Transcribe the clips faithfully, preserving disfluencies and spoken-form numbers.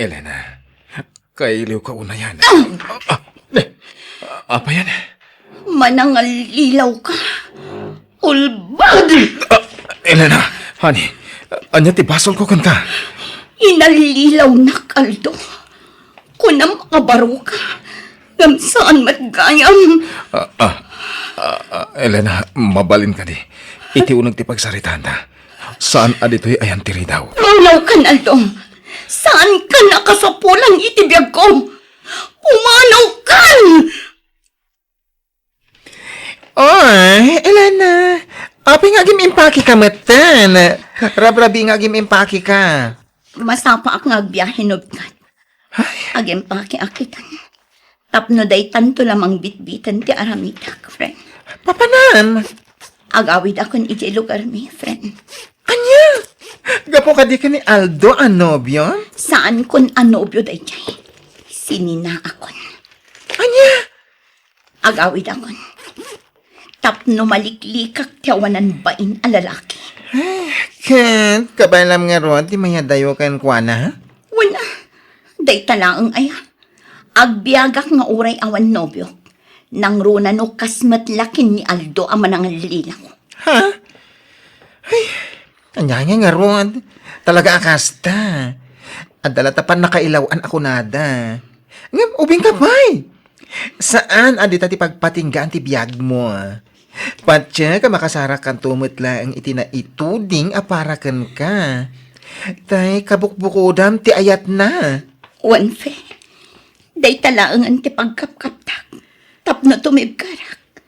Elena, kailiwka unayan. Ah! Ah, ah, eh, apay yan? Manangallilaw ka. Ulbad! Ah, Elena, honey, ania ti basolko kenka? Inallilawnak, Aldo. Kunam a baro ka. Ngem saan met gayam. Ah, ah, ah, ah, Elena, mabalin kadi. Iti uneg ti pagsaritaanta. Saan a ditoy ayan ti ridaw. Pumanaw kan, Aldo. Saan ka nakasapulan iti biagko. Pumanaw kan! Oy, Elena, apay nga agim-impake ka metten? Rabrabi nga agim-impake ka. Masapaak nga agbiahe no bigat. Ay. Agim-pake ak itan. Tapno daytanto la mangbitbitan ti aramidak, friend. Papanan? Agawidakon idiay lugarmi, friend. Ania? Gapu kadi ken ni Aldo a nobio? Saankon a nobio daydiay. Sininaakon. Ania? Agawidakon. Tapno maliklikak ti awanan bain a lalaki. Eh, ket kabaylam ngarud ti mayadayo kenkuana? Wen a, dayta laeng aya. Agbiagak nga uray awan nobiok. Nangruna no kas met la ken ni Aldo a manangallilaw. Ha? Ay, ania nga ngarud? Talaga a kasta. Adda la ta pannakailaw-an a kunada. Ngem ubingka pay. Saan a dita ti pagpatinggaan ti biagmo. Patiek a makasarakanto met laeng iti naituding a para kenka. Tay kabukbukodam ti ayatna. Wen, Fe, dayta laengen ti pagkapkaptak tapno tumibkarak.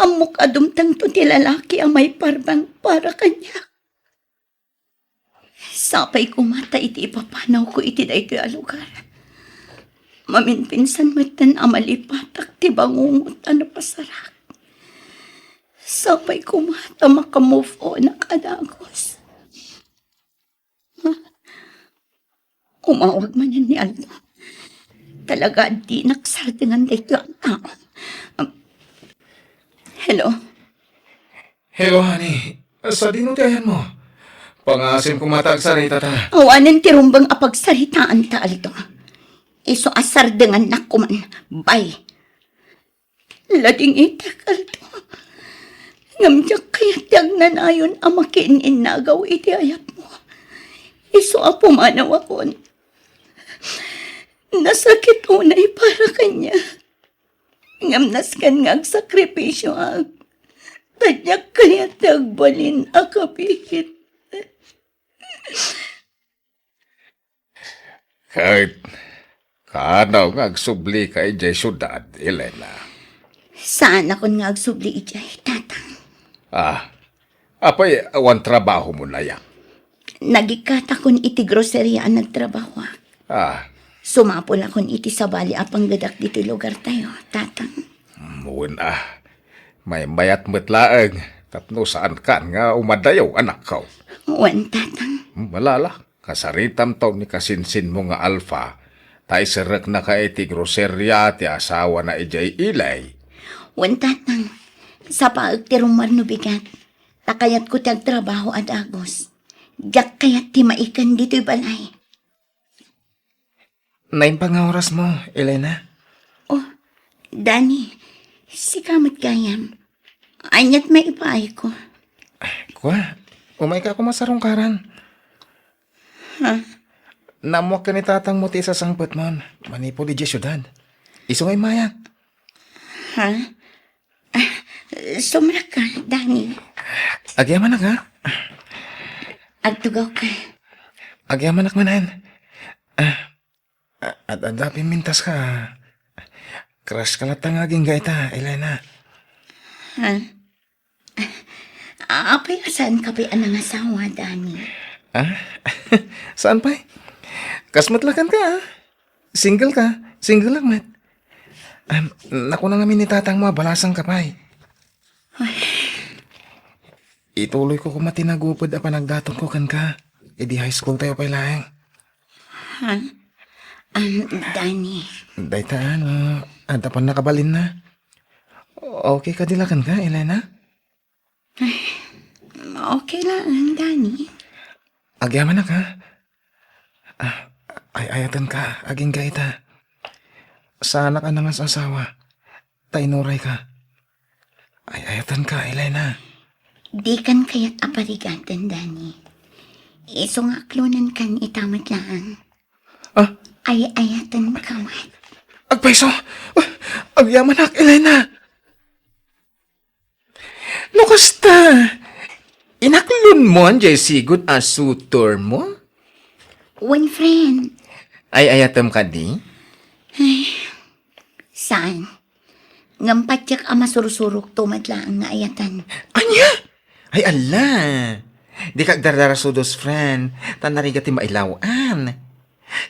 Ammok a dumtengto ti lalaki a maiparbeng para kaniak. Sapay koma ta iti ipapanawko iti daytoy a lugar, maminpinsan metten a malipatak ti bangungot a napasarak. Sapay koma ta maka-move on-ak a dagus. Umawag manen ni Aldo. Talaga a dinak sardengan daytoy a tao. Um, hello? Hello, honey. Sadino ti ayanmo? Pangasim koma ta agsaritata. Awanen ti rumbeng a pagsaritaanta, Aldo. Isu a sardengannak koman. Bye. Ladingitek, Aldo. Ngem diak kayat ti agnanayon a makiin-innagaw iti ayatmo. Isu a pumanawakon. Nasakit unay para kaniak. Ngem nasken nga agsakripisioak. Ta diak kayat ti agbalin a kapiit. Ket, kaano nga agsublika idiay siudad, Elena? Saanakon nga agsubli idiay, Tatang. Ah, apay, awan trabahomo aya? Nagikkatakon iti groceria a nagtrabahoak. Ah. Sumapulakon iti sabali a panggedak ditoy lugartayo, Tatang. Mm, wen a. Maymayat met laeng, tapno saankan nga umadayo, anakko. Wen, Tatang. Malala. Kasaritamto ni kasinsinmo nga Alfa, ta iserreknaka iti groseria ti asawana idiay Ilay. Wen, Tatang, sapaek ti rummuar no bigat, ta kayatko ti agtrabaho a dagus. Diak kayat ti maiken ditoy balay. Naimbag nga orasmo, Elena. Oh, Danny, sika met gayam. Aniat maipaayko? Kua, umayka koma sarungkaran. Ha? Naammoak ken ni tatangmo ti isasangpetmon manipud idiay siudad. Isu nga immayak. Ha? Ah, sumrekka, Danny. Agyamanak, ha? Agtugawka. Agyamanak manen. Ah, a-, ad-, adda pimmintaska. Crush ka latta nga agingga ita, Elena. Ha? Ah, apay a saanka pay a nangasawa, Danny? Ah? Saan pay? Kas met la kenka, ah. Single ka, single-ak met. Ah, nakuna ngamin ni tatangmo a balasangka pay. Ay. Ituloyko koma ti nagupod a panagdatonko kenka. Idi high school tayo pay laeng. Ha? Um, Danny. Dayta, ano, adda pannakabalinna. Okay kadi la kenka, Elena? Ay, okay lang, Danny. Agyamanak, ha? Ah, ay, Ay-ayatenka agingga ita. Saanak a nangas-asawa, ta inurayka. Ay-ayatenka, Elena. Dikan kayat a parigaten, Danny. Isu nga aklonenkan ita met laeng. Ah? Ay-ayatenka met. Agpayso! Ah, agyamanak, Elena! No kasta, inaklonmo diay sigud a suitormo? Wen, friend. Ay-ayatem kadi? Ay, saan? Ngem patiek a masursurokto met laeng nga ayaten. Ania? Ay, alla! Dika agdardarasudos, friend, ta narigat ti mailaw-an.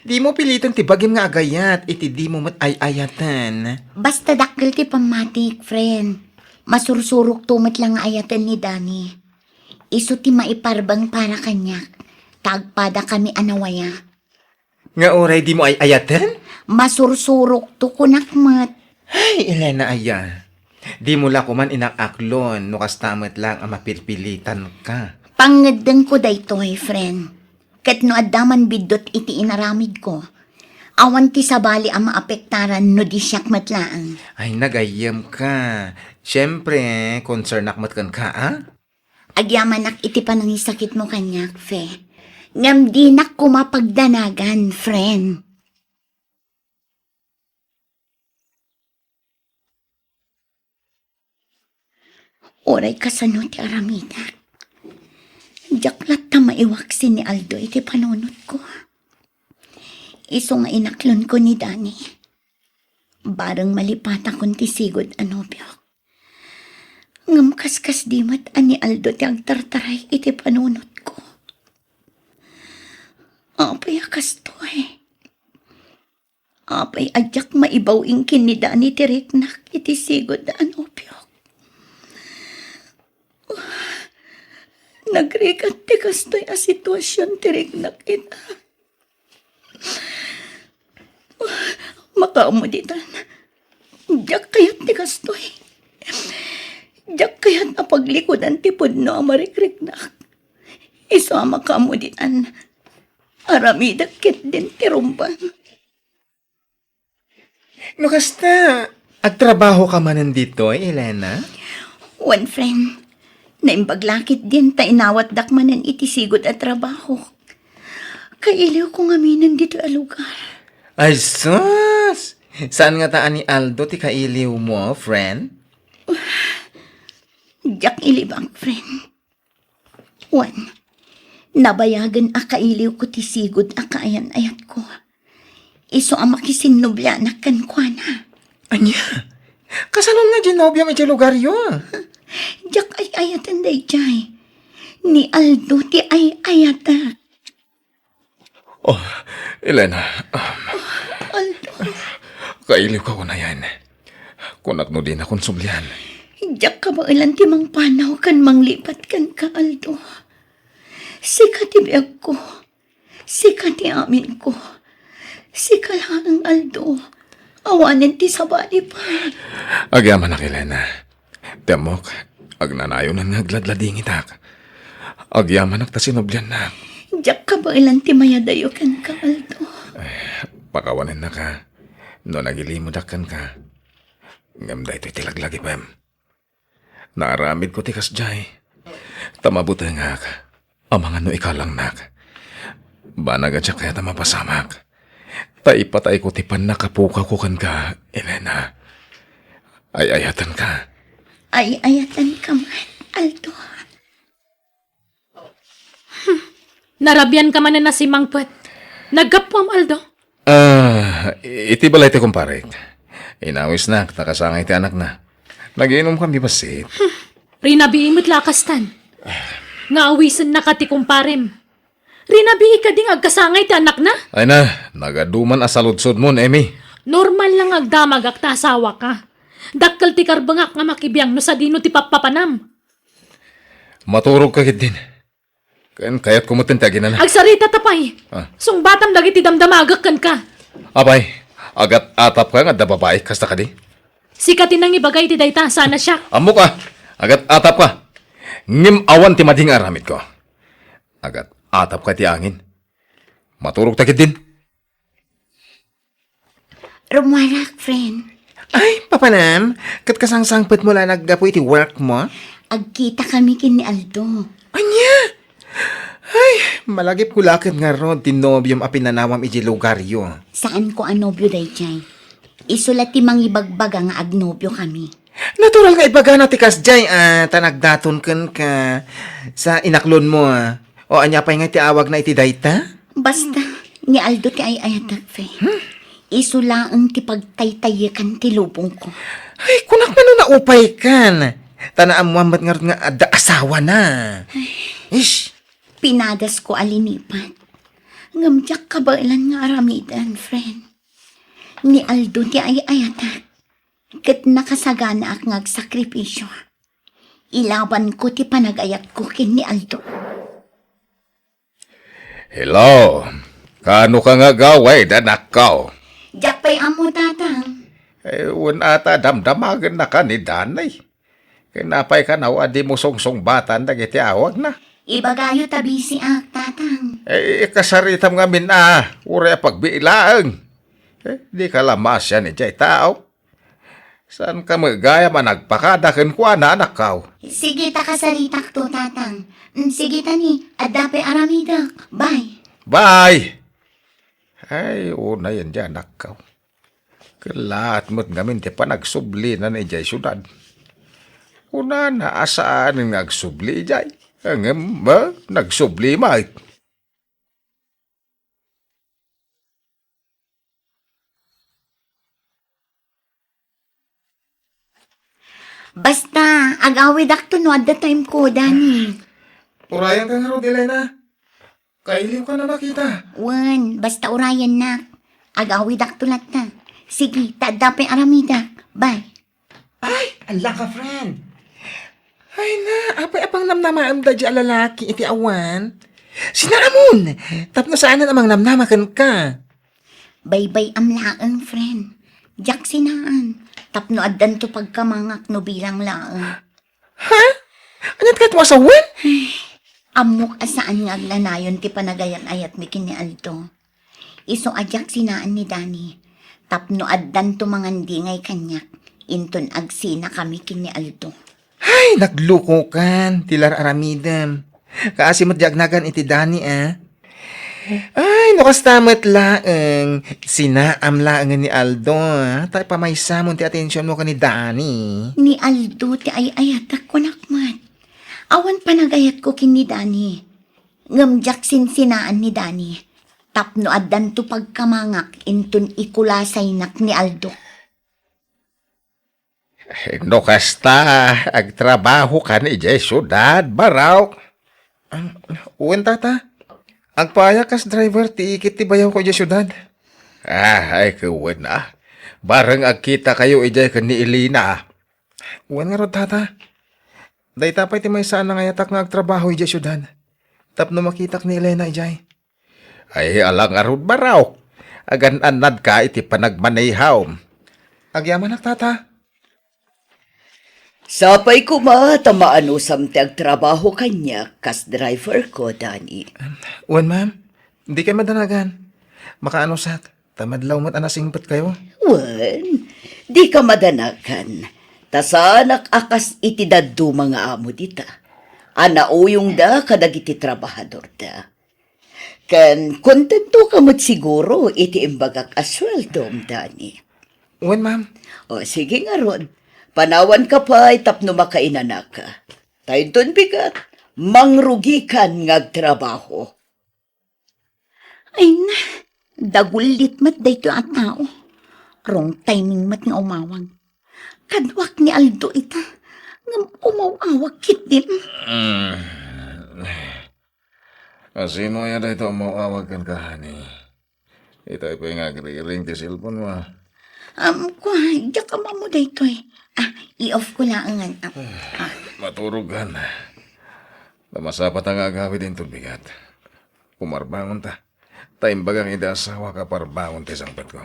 Dimo piliten ti bagim nga agayat iti dimo met ay-ayaten. Basta dakkel ti pammatik, friend. Masursurokto met la nga ayaten ni Danny. Isu ti maiparbeng para kaniak, ta agpadakami a nawaya. Nga uray dimo ay-ayaten? Masursurokto, kunak met. Ay, Elena aya. Dimo la koman inaaklon no kasta met laeng a mapilpilitanka. Pangngeddengko daytoy, friend. Ket no adda man biddut iti inaramidko, awan ti sabali a maapektaran no di siak met laeng. Ay, nagayyemka. Siempre, concernnak met kenka, a? Agyamanak iti panangisakitmo kaniak, Fe. Ngem dinak koma pagdanagan, friend. Uray kasano ti aramidek, diak latta maiwaksi ni Aldo iti panunotko. Isu nga inaklonko ni Danny. Bareng malipatakon ti sigud a nobiok. Ngem kaskasdi met a ni Aldo ti agtartaray iti panunotko. Apay a kastoy? Apay a diak maibaw-ing ken ni Danny ti riknak iti sigud a nobiok? Nagrigat ti kastoy a situasion ti riknak ita. Makaammo ditan. Diak kayat ti kastoy. Diak kayat a paglikudan ti pudno a marikriknak. Isu a makaammo ditan. Aramidek ketdin ti rumbeng. No kasta, agtrabahoka manen ditoy, Elena? Wen, friend. Naimbag la ketdin ta inawatdak manen iti sigud a trabaho. Kailiwko ngaminen ditoy a lugar. Ay, sus! Saan ngata a ni Aldo ti kailiwmo, friend? Diak ilibak, friend. Wen, nabayagen a kailiwko ti sigud a kaayan-ayatko. Isu a makisinnobianak kenkuana. Ania? Kasano nga diay nobiam idiay lugaryo? Diak ay-ayaten daydiay. Ni Aldo ti ay-ayatek. Oh, Elena. Aldo. Kailiwka unayen. Kunak no dinakon sublian. Diak kabaelan ti mangpanaw ken manglipat kenka, Aldo. Sika ti biagko. Sika ti aminko. Sika laeng, Aldo. Awanen ti sabali pay. Agyamanak, Elena. Ti ammok, agnanayonan nga agladladingitak. Agyamanak ta sinubliannak. Diak kabaelan ti mayadayo kenka, Aldo. Eh, pakawanennaka no nagilimudak kenka. Ngem daytoy ti laglagipem. Naaramidko ti kasdiay. Ta mabutengak. Amangan no ikalangnak. Banag a diak kayat a mapasamak. Ta ipatayko ti pannakapukawko kenka, Elena. Ay-ayatenka. Ay-ayatenka met, Aldo. Hmm. Narabianka manen a simangpet. Naggapuam, Aldo? Ah, iti balay ti kumparek. Inawisnak ta kasangay ti anakna. Nagiinumkami bassit. Hmm. Rinabii met la a kastan. Nga awisennaka ti kumparem. Rinabii kadi nga agkasangay ti anakna? Ay na, nagaduman a saludsodmon, Emmy. Normal la nga agdamagak ta asawaka. Dakkel ti karbengak nga makibiang no sadino ti pappapanam. Maturogka ketdin. Ken kayatko metten ti aginana. Agsarita ta pay. Ah. Sungbatam dagiti damdamagek kenka. Apay, agat-atapka nga adda babaik kasta kadi? Sika ti nangibaga iti dayta, saan a siak. Ammok a, agat-atapka. Ngem awan ti madi nga aramidko. Agat-atapka iti angin. Maturogta ketdin. Rumuarak, friend. Ay, papanam, ket kasangsangpetmo la naggapu iti workmo? Agkitakami ken ni Aldo. Ania? Ay, malagipko la ket ngarud ti nobiom a pinanawam idiay lugaryo. Saanko a nobio daydiay. Isu la ti mangibagbaga nga agnobiokami. Natural nga ibagana ti kasdiay, a, ta nagdaton kenka sa inaklonmo, a. O, ania pay nga ti awagna iti dayta? Basta, ni Aldo ti ay-ayatek, friend. Isu laeng ti pagtaytayekan ti lubongko. Ay, kunak man no naupaykan. Ta naammoan met ngarud nga adda asawana. Ish! Pinadasko a linipat. Ngem diak kabaelan nga aramiden, friend. Ni Aldo ti ay-ayatek. Ket nakasaganaak nga agsakripisio. Ilabanko ti panagayatko ken ni Aldo. Hello. Kaano ka nga agawid, anakko? Diak pay ammo, Tatang. Eh, wen ata damdamagennaka ni Danny. Ken apay kano a dimo sungsungbatan dagiti awagna? Ibagayo ta bisiak, Tatang. Eh, ikasaritam ngamin a, uray a pagbiit laeng. Eh, dika la masian idiay tao. Saanka met gayam a nagpakada kenkuana, anakko? Sige ta kasaritakto, Tatang. Mm, sige ta ni, adda pay aramidek. Bye. Bye! Ay, unayen di anakko. Kellaat met ngamin ti panagsublina idiay siudad. Kunana a saanen nga agsubli idiay. Ngem, eh, nagsubli met. Basta, agawidakto no adda timeko, Danny. Urayanka ngarud, Elena. Kailiwka a makita. Wen, basta urayannak. Agawidakto latta. Sige, ta adda pay aramidek. Bye. Ay, ala ka, friend. Ay na, apay a pangnamnamaem daydiay a lalaki iti awan? Sinaamon! Tapno saanen a mangnamnama kenka. Baybay-am laeng, friend. Diak sinaan. Tapno addanto pagkamangak no bilang laeng. Ha? Aniat ket mo asawen? Ammok a saan nga agnanayon ti panagayat-ayatmi ken ni Aldo. Isu a diak sinaan ni Danny. Tapno addanto mangandingay kaniak, inton agsinakami ken ni Aldo. Ay, naglukokan ti ar-aramidem. Kaasi met di agnagan iti Danny, a. Ay, no kasta met laeng, sinaam laeng ni Aldo, a. Ta ipamaysamon ti atensionmo ken ni Danny. Ni Aldo ti ay-ayatek, kunak met. Awan panagayatko ken ni Danny. Ngem diak sinsinaan ni Danny. Tapno addanto pagkamangak inton ikulasaynak ni Aldo. No kasta, agtrabahokan idiay siudad, Barok? Ah, wen, tata. Agpaaya kas driver ti ikit ti bayawko idiay siudad. Ah, ay, ket wen, a. Bareng agkitakayo idiay ken ni Elena, a. Wen ngarud, tata. Dayta pay ti maysa a nangayatak nga agtrabaho idiay siudad. Tapno makitak ni Elena idiay. Ay, ala ngarud, Barok. Agan-annadka iti panagmaneham. Agyamanak, tata. Sapay koma ta maanusam ti agtrabaho kaniak kas driverko, Danny. Wen, ma'am. Dikay madanagan. Makaanusak. Ta madlaw met a nasingpetkayo. Wen, dika madanagan. Ta saanak a kas iti dadduma nga amo dita, a nauyongda kadagiti trabahadorda. Ken kontentoka met siguro iti imbagak a sueldom, Danny. Wen, ma'am. O, sige ngarud. Panawanka pay tapno makainanaka. Ta inton bigat, mangrugikan nga agtrabaho. Ay na, dagullit met daytoy a tao. Wrong timing met nga umawag. Kaduak ni Aldo ita, ngem umaw-awag ketdin. Mm. Asino aya dayta umaw-awag kenka, honey? Itay pay nga agriring ti cellphone mo, a. Um, kua, diak ammo daytoy. Ah, i-off ko laengen. Ah, ah. Maturog ka na. Ta masapata nga agawid inton bigat. Kumarbangon ta. Ta imbagak iti asawak a parbangon ti sangpetko.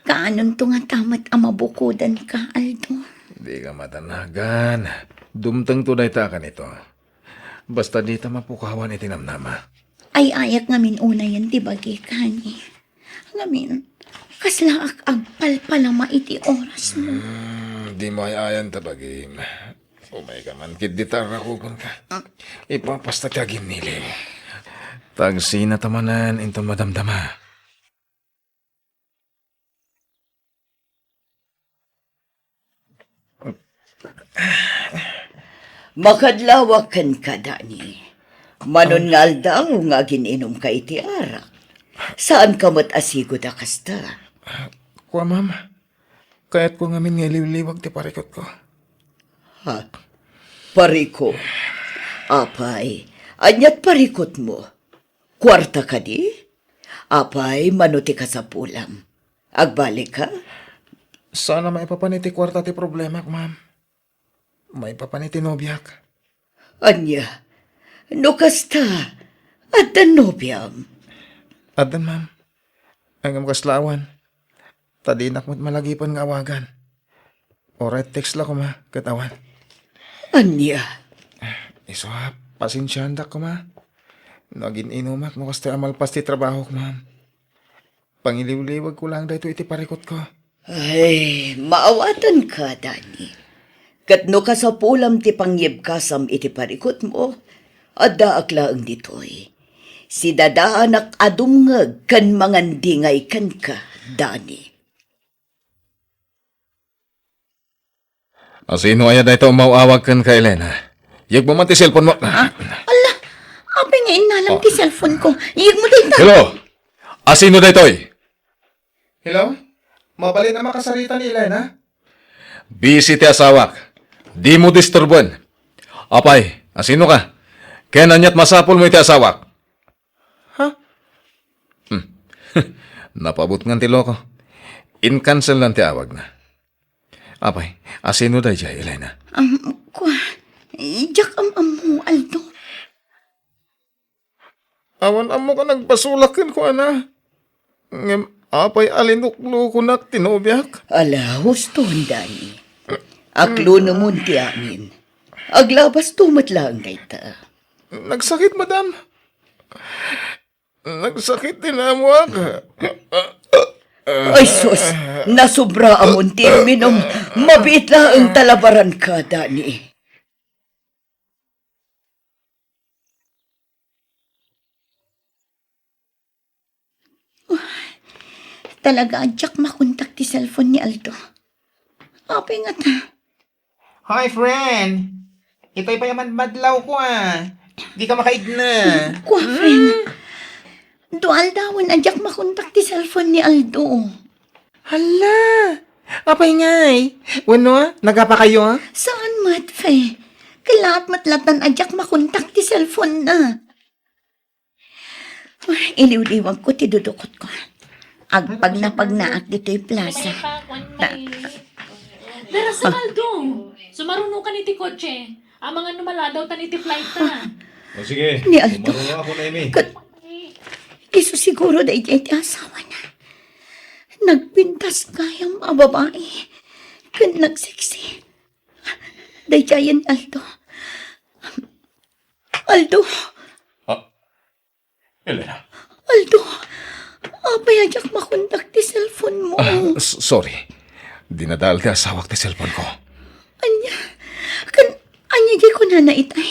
Kaanonto ngata met a mabukodanka, Aldo? Dika madanagan. Dumtengto dayta a kanito. Basta dita mapukawan iti namnama. Ay-ayak ngamin unayen ti bagik, honey. Ngamin, kaslaak agpalpalama iti orasmo. Hmm, dimo ay-ayan ta bagim. Umayka man ketdi ta arrakuponka. Ipapasta ti aginnili. Ta agsina ta manen inton madamdama. Makadlawak kenka, Dani. Manon nga aldaw nga agin-inumka iti arak. Saanka met a sigud a kasta. Kua, ma'am. Kayatko ngamin nga iliwliwag ti parikutko. Ha? Parikut? Apay, ania't parikutmo? Kuarta kadi? Apay, mano ti kasapulam? Agbalika? Saan a maipapan iti kuarta ti problemak, ma'am. Maipapan iti nobiak. Ania? No kasta, addan nobiam? Addan, ma'am. Ngem kasla awan. Ta dinak met malagipen nga awagan. Uray text la koma ket awan. Ania? Isu a, pasensiaandak koma. No agin-inumak no kasta a malpas ti trabahok, ma'am. Pangiliwliwagko laeng daytoy iti parikutko. Ay, maawatanka, Dani. Ket no kasapulam ti pangyebkasam iti parikutmo, addaak laeng ditoy. Sidadaanak a dumngeg ken mangandingay kenka, Dani. Asino aya dayta umaw-awag kenka, Elena? Yegmo man ti cellphone mo. Ah, ala, apay nga innalam ti cellphone ko. Yegmo dayta. Hello? Asino daytoy? Hello? Mabalin a makasarita ni Elena? Busy ti asawak. Dimo disturben. Apay, asino ka? Ken ania't masapulmo iti asawak? Ha? Hmm. Napabutngan ti loko. In-cancel lang ti awagna. Apay, asino daydiay, Elena? Um, kua, diak am-ammo, Aldo. Awan ammo ka nagbasolak kenkuana. Ngem apay a linuklokonak ti nobiak? Ala, huston, Dani. Aklonemon ti amin. Aglabasto met laeng dayta. Nagsakit, madam. Nagsakit ti namuak. Ay, sus! Nasobra amon ti imminum. Mabiit laeng ta labaranka, Dani. Talaga a diak makontak ti cellphone ni Aldo. Apay ngata? Hi, friend! Itay pay a madmadlaw ko, ah. Di ka makaigna. Kua, friend. Dua aldawen a diak makontak ti cellphone ni Aldo. Hala! Apay ngay? Wenno, nagapa kayo? Saan met, Fe? Kalaat met latan a diak makontak ti cellphone na. Ay, iliwliwag ko ti dudukot ko. Agpagnapagnaak ditoy plaza. Dara sa Aldo. Sumaruno ka ni ti kotse. Amangan no maladaw ta ni ti flight ta. O sige, ni Aldo. Sumaruno ako na, Amy. Ket isu siguro daydiay ti asawana. Nagpintas gayam a babai. Ken nagseksi. Daydiayen, Aldo. Aldo. Ah, Elena. Aldo, apay a diak makontak ti cellphone mo? Ah, s-, sorry. Dinadael ti asawak ti cellphone ko. Ania? Kan, ania di kunana itay?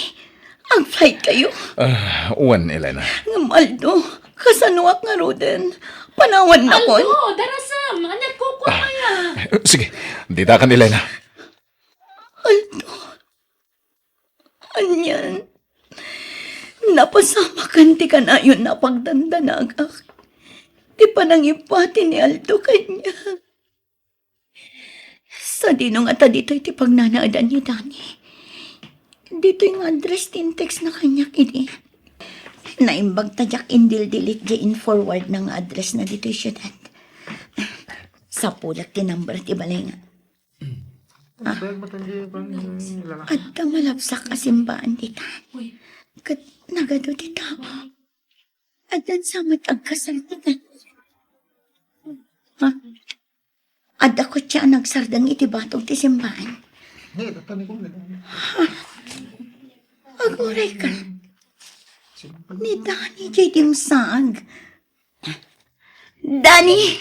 Ag-flight kayo? Ah, wen, Elena. Ngem Aldo, kasanoak ngaruden? Panawan nakon. Aldo, darasam, ania kukua kaya? Ah, sige, dita kan, Elena. Aldo. Anian, napasamakan ti kanayon a pagdandanagak ti panangipati ni Aldo kaniak. Sadino ngata ditoy ti pagnanaedan ni Dani? Ditoy nga address ti in-text na kaniak idi. Naimbag ta diak indildelete diay in-forward na nga address na ditoy siudad. Sapulak ti number ti balay nga. Ah. Adda malabsak a simbaan ditan. Uy. Ket nagadu ti tao. Addan sa met agkasal ditan. Ha? Adda kotse a nagsardeng iti batog ti simbaan. Ha? Aguray ka. Ni Dani diay dimsaag. Danny!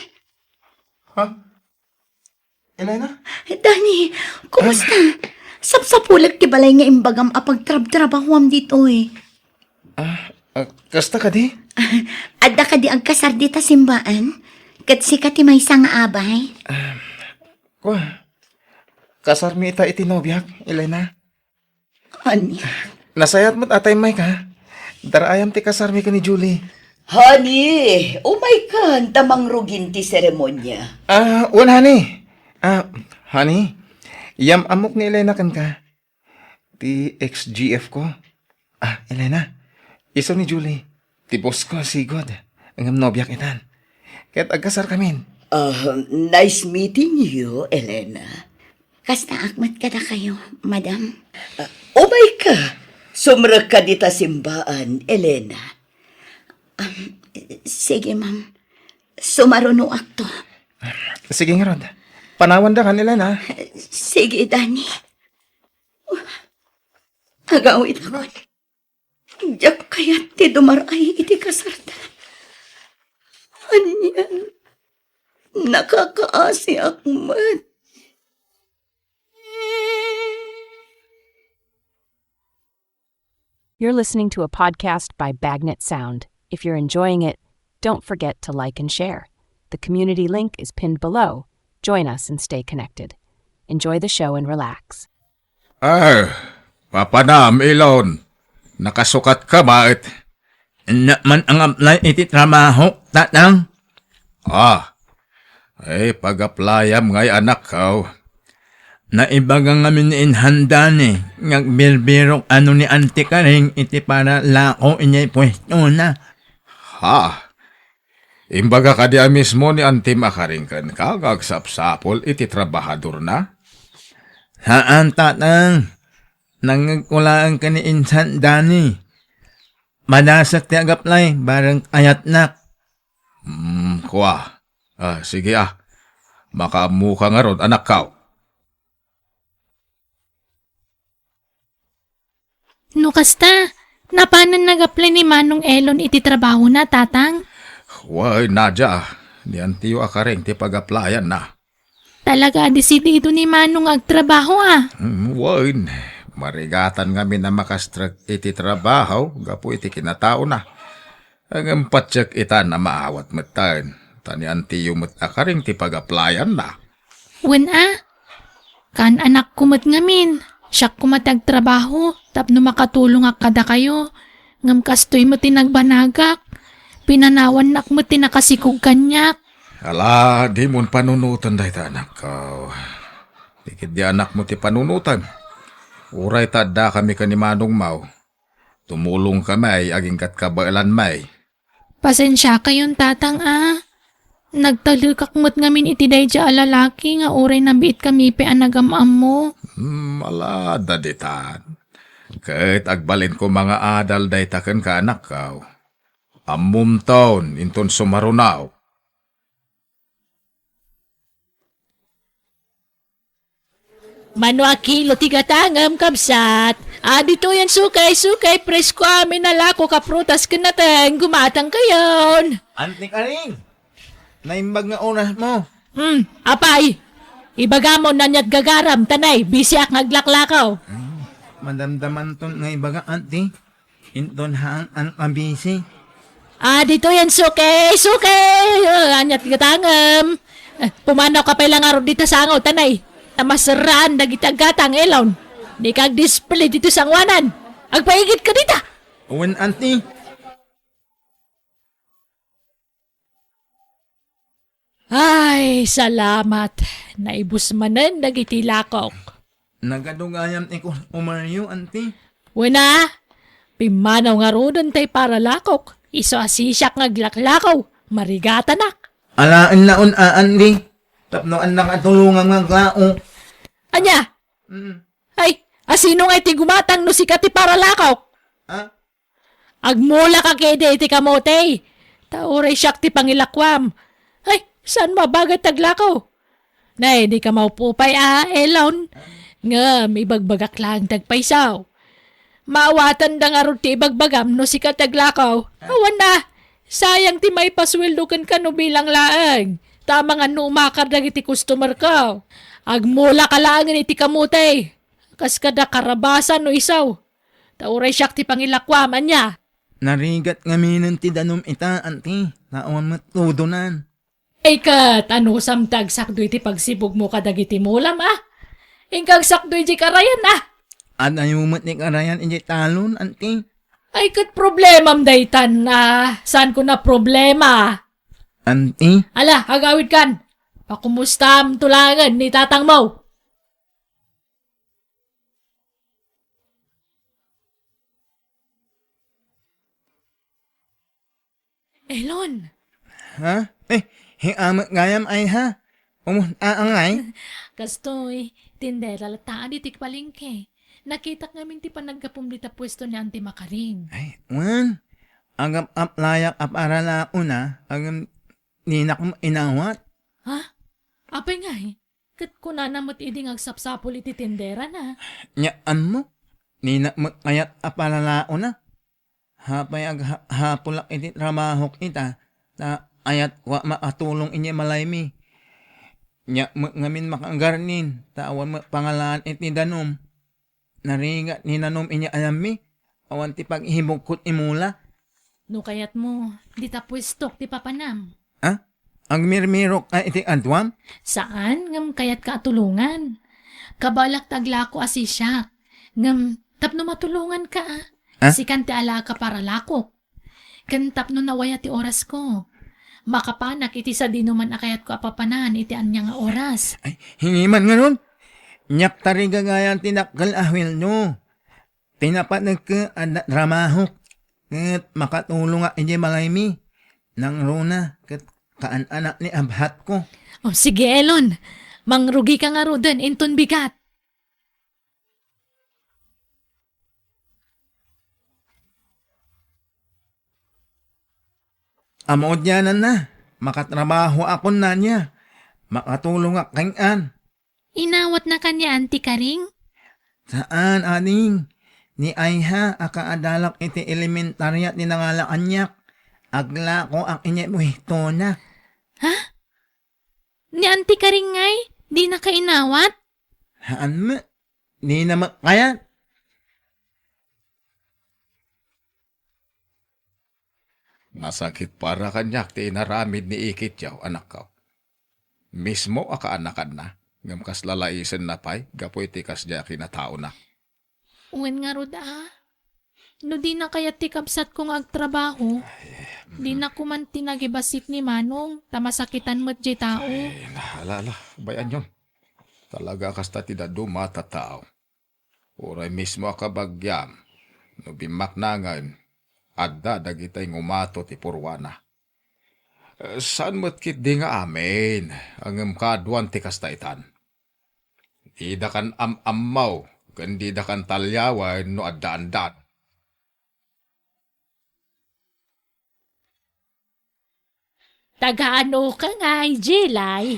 Ha? Elena? Danny, kumusta? Sapsapulek ti balay nga imbagam a pagtrabtrabahuam ditoy. Ah, ah, kasta kadi? Adda kadi agkasar dita simbaan? Ket sika ti maysa nga abay? Ah, kua, kasarmi ita iti nobiak, Elena. Honey. Nasayaat met a ta immayka. Daraayam ti kasarmi ken ni Julie. Honey, umaykan ta mangrugin ti seremonia. Ah, wen, honey. Ah, honey, yam-ammok ni Elena kenka. Ti ex-G F ko. Ah, Elena, isu ni Julie. Ti boss ko, sigud. Ngem nobiak itan. Ket agkasarkamin. Ah, nice meeting you, Elena. Kastaak met kadakayo, madam. Ah, umayka. Sumrekka dita simbaan, Elena. Um, sige, ma'am. Sumarunoakto. Sige ngarud. Panawandakan, Elena. Sige, Danny. Agawidakon. Diak kayat ti dumar-ay iti kasarda. Anian, nakakaasiak met. You're listening to a podcast by Bagnet Sound. If you're enjoying it, don't forget to like and share. The community link is pinned below. Join us and stay connected. Enjoy the show and relax. Ah, papanam, Elon. Nakasukatka met. Ania man ang apply iti trabaho, tatang? Ah, ay, pag-applyam ngay, anakko. Naibaga ngamin ni Inhanda ni nga agbirbirok ano ni Auntie Karing iti paralako idiay puestona. Ha? Imbaga kadi a mismo ni Auntie Karing kenka nga agsapsapul iti trabahadorna? Haan, tatang. Nangngegko laeng ken ni Insan Danny. Madasek ti ag-apply, bareng ayatnak. Hmm, kua. Ah, sige, ah. Makaammoka ngarud, anakko. No kasta, napanen nag-apply ni Manong Elon iti trabahona, tatang? Wen, Nadia, ni Auntie Karing ti pag-applyanna. Talaga a desidido ni Manong nga agtrabaho, a? Hmm, wen, marigatan ngamin a makastrek iti trabaho gapu iti kinataona. Ngem patiek itan a maawat metten, ta ni Auntie met a Karing ti pag-applyanna. Wen a, kaan anakko met ngamin, siak koma ti agtrabaho tapno makatulongak kadakayo, ngem kastoy met ti nagbanagak, pinanawannak met ti nakasikog kaniak. Ala, dimon panunoten dayta, anakko. Ti ketdi anakmo ti panunotem. Uray ta addakami ken ni Manongmo, tumulongkami agingga't kabaelanmi. Pasensiakayon, tatang, a. Nagtalekak met ngamin iti daydiay a lalaki nga uray nabiitkami pay a nagam-ammo. Hmm, ala, adda ditan. Ket agbalin koma nga adal dayta kenka, anakko. Ammomton inton sumaruno. Mano a kilo ti gatangem, kabsat? A, ditoyen sukay, sukay, presko a minalakok a prutas ken nateng, gumatangkayon. Auntie Karing, naimbag nga orasmo. Hmm, apay, ibagam no ania't gagaram, ta nay, bisiak nga aglaklakaw. Hmm, madamdamanton nga ibaga, Auntie. Inton haan a mabisi. A, ditoyen sukay, sukay! A, ania't gatangem? A, pumanawka pay la ngarud dita sangaw, ta nay, ta masaraan dagiti aggatang, Elon. Dika agdisplay ditoy sangoanan. Agpaigitka dita! Wen, Auntie. Ay, salamat. Naibus manen dagiti lakok. Nagadu gayam ti kustomeryo, Auntie. Wen a, pimmanaw ngaruden tay paralakok. Isu a sisiak nga aglaklakaw. Marigatanak. Alaen laon a, Auntie. Tapno adda katulongam nga aglako. Ania? Mm. Ay, asino ngay ti gumatang no sika ti paralakok? Ha? Agmulaka ketdi iti kamote, ta uray siak ti pangilakuam. Ay, saan mo a bagay ti aglako? Nay, dika maupupay a, Elon. Ngem ibagbagak laeng ti agpayso. Maawatenda ngarud ti ibagbagam no sika ti aglako. Awan na. Sayang ti maipasueldo kenka no bilang laeng. Ta amangan no umakar dagiti customer ko. Agmulaka laengen iti kamote. Kas kada karabasan no isaw. Ta uray siak ti pangilakuam, ania? Narigat ngaminen ti danum ita, anti. Nawan met tudonan. Ay ket, anusam ti agsakdo iti pagsibugmo kadagiti mulam, a? Inka agsakdo iti karayan, a? Adayo met ni karayan iti talon, anti. Ay ket, problemam daytan, a? Saanko na problema? Anti? Ala, agawidkan. Pakumustam to laengen ni tatangmo. Elon. Ha? Eh, hiamek gayam, ay ha? Umunta angay? Kastoy, tindera latta iti palengke. Nakitak ngamin ti panaggapum dita puesto ni Auntie Makaring. Ay, wen. Agap-aplayak a para launa, agam dinak inawat. Ha? Apay ngay? Ket kunana met idi nga agsapsapul iti tinderana. Nya, anmo? Nina met kayat a palalaona? Apay agha-, hapulak iti trabahok ita, ta ayat wa makatulong idiay balaymi. Nya met ngamin makagarnin, ta awan met pangalaan iti danum. Narigat ni nanum inya ayammi, awan ti pagihibugkot imula. No kayatmo, dita puestok ti papanam. Ah? Agmirmirok ka iti aduam? Saan, ngem kayatka a tulongan. Kabalak ta aglako a sisiak. Ngem, tapno matulonganka, ah. Ah? Sikan ti alaka para lakok. Ken tapno nawaya ti orasko, makapanak iti sadinoman a kayatko a papanan iti ania nga oras. Ay, hingiman ngarud. Niak ta gagayan ti dakkel a hueldo. Ti napanek a da-, tramahok, ket makatulongak idiay balaymi. Nangruna, ket kaan-anak ni abhatko. O, sige, Elon. Mangrugika ngaruden inton bigat. Ammo dianan na, makatrabahoakon ania, makatulongak kanian. Inawatnaka ni Auntie Karing? Saan, ading. Ni Aiha a kaadalak iti elementaria ti nangala kaniak. Aglakoak idiay puestona. Ha? Ni Auntie Karing ngay, dinaka inawat? Haan met. Dina met kayat. Nasakit para kaniak ti inaramid ni ikityo, anakko. Mismo a kaanakanna, ngem kasla laisenna pay gapu iti kasdiay a kinataona. Wen ngarud, a. No dina kayat ti kabsatko nga agtrabaho, dina koman ti nagibassit ni Manong, ta masakitan met diay tao. Ay, ala, ala, bay-anyon. Talaga kasta ti dadduma a tattao. Uray mismo a kabagiam, no bimmaknangen, adda dagitay ngumato ti purwana. Eh, saan met ketdi nga amin, ngem kaaduan ti kasta itan. Didakan am-ammo, ken didakan taliawen no addaandan. Taga-anoka ngay, Jelay?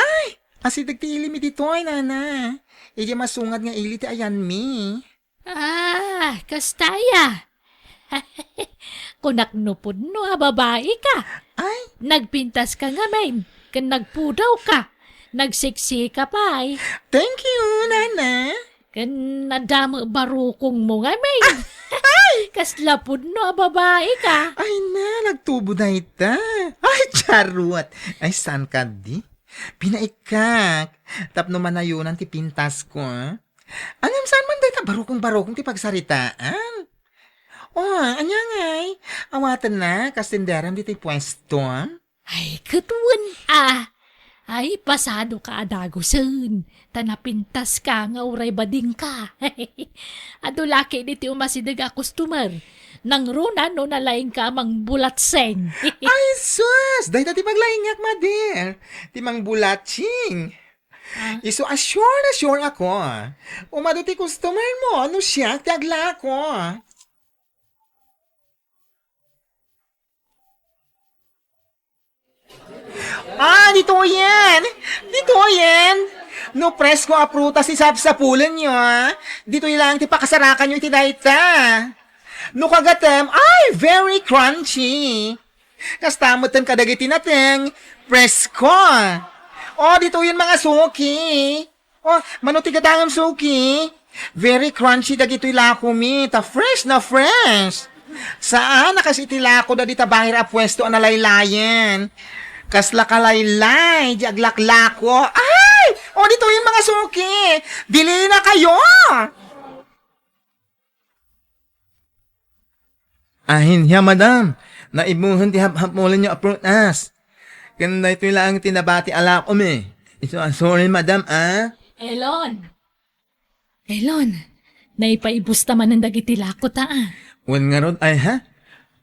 Ay, asideg ti ilimi ditoy, nana. Idiay masungad nga ili ti ayanmi. Ah, kasta aya. Kunak no pudno a babaika. Ay. Nagpintaska ngamin, ken nagpudawka. Nagseksika pay. Thank you, nana. Ken adda met barukongmo ngamin. Ay! Kasla pudno a babaika. Ay na, nagtubo dayta. Ay, charot. Ay, saan kadi? Pinaikkak. Tapno manayonan ti pintasko, a? Ngem saan man dayta barukong-barukong ti pagsaritaan? O, ania ngay? Awatenna, kas tinderam ditoy puesto? Ay, ket wen a. Ay, pasadoka a dagusen, ta napintaska nga uray badingka. Adu la ketdi ti umasideg a customer. Nangruna no nalaingka a mangbulatseng. Ay, sus! Dayta ti paglaingak, mother. Ti mangbulatseng. Ah. Isu a sure na sure ako. Umadu ti customer mo, no siak ti aglako. Ah, ditoyen! Ditoyen! No presko a prutas ti sapsapulenyo, a? Ditoy lang ti pakasarakanyo iti dayta. No kagatem, ay, very crunchy! Kasta metten kadagiti nateng, presko. O, ditoyen mga suki. O, mano ti gatangem suki? Very crunchy dagitoy lakomi, ta fresh na fresh. Saan a kas iti lako dagita baher a puesto a nalaylayen. Kasla kalaylay, di aglaklako. Ay! O, ditoyen mga suki. Dili na kayo! Ahin, ya, madam. Naibuhen ti haphapulenyo a prutas. Ken daytoy laeng ti nabati a lakom, eh. Isu a, sorry, madam, ah. Elon! Elon, naipaibus ta manen dagiti lako ta, ah. Wen ngarud, ay, ha?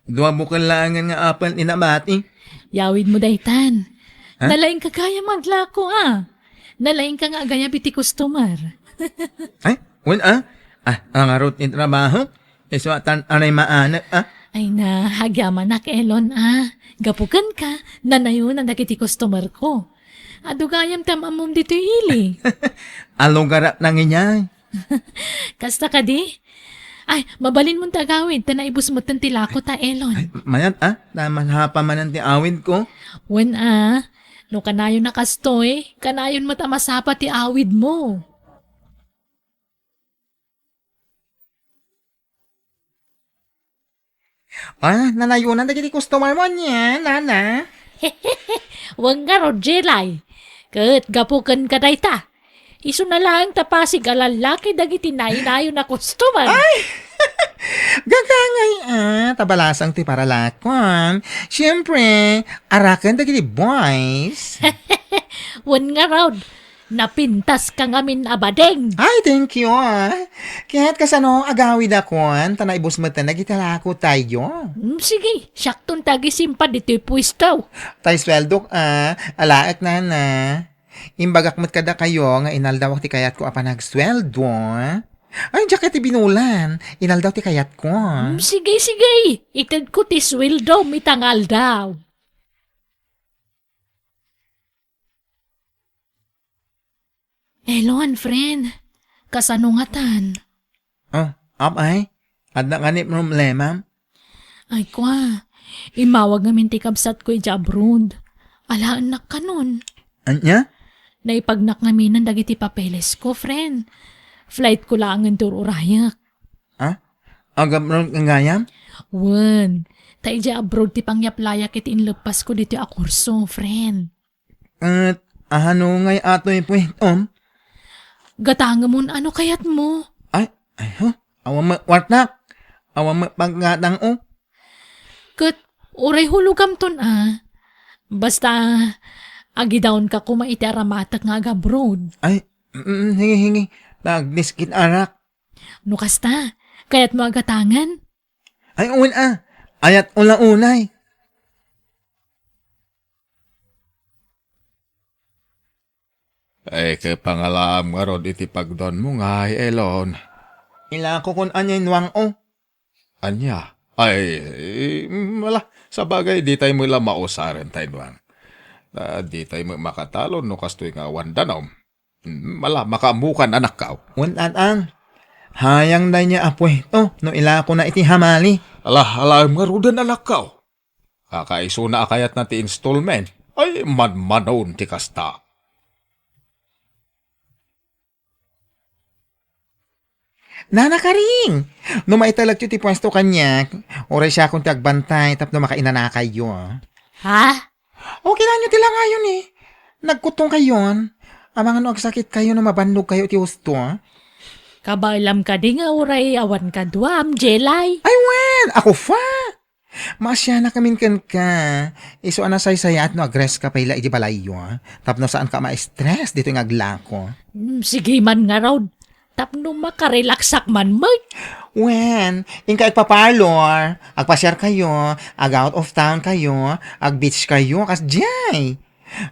Dua bukel laengen nga apel ti nabati. Yawid mo daytan. Ha? Nalaing ka gayam aglako, ah. Nalaing ka nga agayab iti customer. Ay, wen, ah. Ah, angarud ti trabaho. Isu a tan-, anay maanak, ah. Ay na, agyamanak, Elon, ah. Gapu kenka, nanayonan dagiti customer ko. Adu gayam ti am-ammom ditoy ili. Alugarak nanginyay. Kasta kadi? Ay, mabalinmon ti agawid, ta naibus metten ti lako ta, Elon. Ay, mayat, ah. Ta masapa manen ti awid ko. Wen, ah. No kanayon a kastoy, kanayon met a masapa ti awid mo. Ah, nanayonan dagiti customer mo ania, nana? Wen ngarud, Jelay. Ket gapu kenka dayta, isuna laeng ta pasig a lallaki dagiti nainayon a customer. Ay! Gagangay, ah, ta balasang ti paralakwan. Siyempre, araken dagiti boys. Wen ngarud, napintas ka ngamin a bading. Ay, thank you, ah. Ket kasano agawidakon, ta naibus metten dagiti lako tayo. Mm, sige, siakton ti agisimpad ditoy puesto. Tay sueldok, ah, alaek, nana. Imbagak met kadakayo nga inaldawak ti kayatko a panagsueldo. Ay, diak iti binulan. Inaldaw ti kayatko. Mm, sige, sige. Itedko ti sueldom ita nga aldaw. Elon, friend. Kasano ngatan? Ah, apay? Adda kani problemam? Ay, kwa. Imawag ngamin ti kabsatko idiay abroad. Alaennak kanon. Ania? Naipagnak ngaminen dagiti papeles ko, friend. Flight ko laengen ti ur-urayak. Ah? Ag-abroad ka gayam? Wen. Ta idiay abroad ti pangyaplayak iti inleppasko ditoy a kurso, friend. Ket, ahano ngay atoy puestom? Gatangemon ano kayatmo. Ay, ay, huh? Awan met wartak. Awan met paggatang, oh. Ket, uray hulugamton, ah. Basta, agidaonka koma iti aramatek nga agabroad. Ay, mm, hingi, hingi. Nagdiskit arak. No kasta, kayatmo a gatangen? Ay, wen, ah. Ayat ula unay. Ay, kapangalaam ngarud iti pagdonmo ngay, Elon. Ilako kon ania nuang, oh. Ania? Ay, mm, ala, sabagay, di tayo met la mausaren tay nuang. Ah, di tayo met makatalon no kastoy nga awan danum. Mm, ala, makaammokan, anakkaw. Wen, an-an. Hayang dayta a puesto no ilakona iti hamali. Ala, ala, ngaruden, anakkaw. Kakaisuna a kayatna ti installment. Ay, manmanon ti kasta. Nana Karing! No maitalekyo ti puesto kaniak, uray siakon ti agbantay tapno makainanakayo. Ha? Okay laenyo ti langayon, eh. Nagkutongkayon. Amangan no agsakitkayo no mabannogkayo iti husto. Kabaelam kadi nga uray awan kaduam, Jelay? Ay, wen! Ako fa! Maasianak ngamin kenka. Isu a nasaysayaat no agrest ka pay la iti balayyo, ah. Tapno saanka a ma-stress ditoy nga aglako. Mm, sige man ngarud. Tapno makarelaksak man met. Wen, inka agpa-parlor, agpasiarkayo, ag-out of town kayo, ag-beach kayo, kasdiay.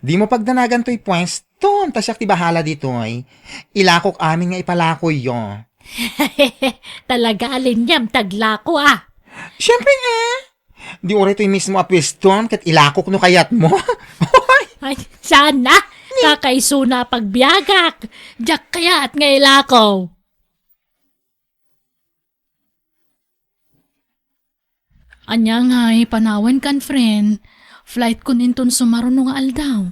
Dimo pagdanagan toy puestom, ta siak ti bahala ditoy. Ilakok amin nga ipalakoyo. Talaga a liniam ti aglako, ah. Siyempre nga. Di uray toy mismo a puestom ket ilakok no kayatmo. Ay, saan na? Kakaisuna a pagbiagak. Diak kayat nga ilako. Ania ngay panawen kan friend? Flight kon inton sumaruno nga aldaw.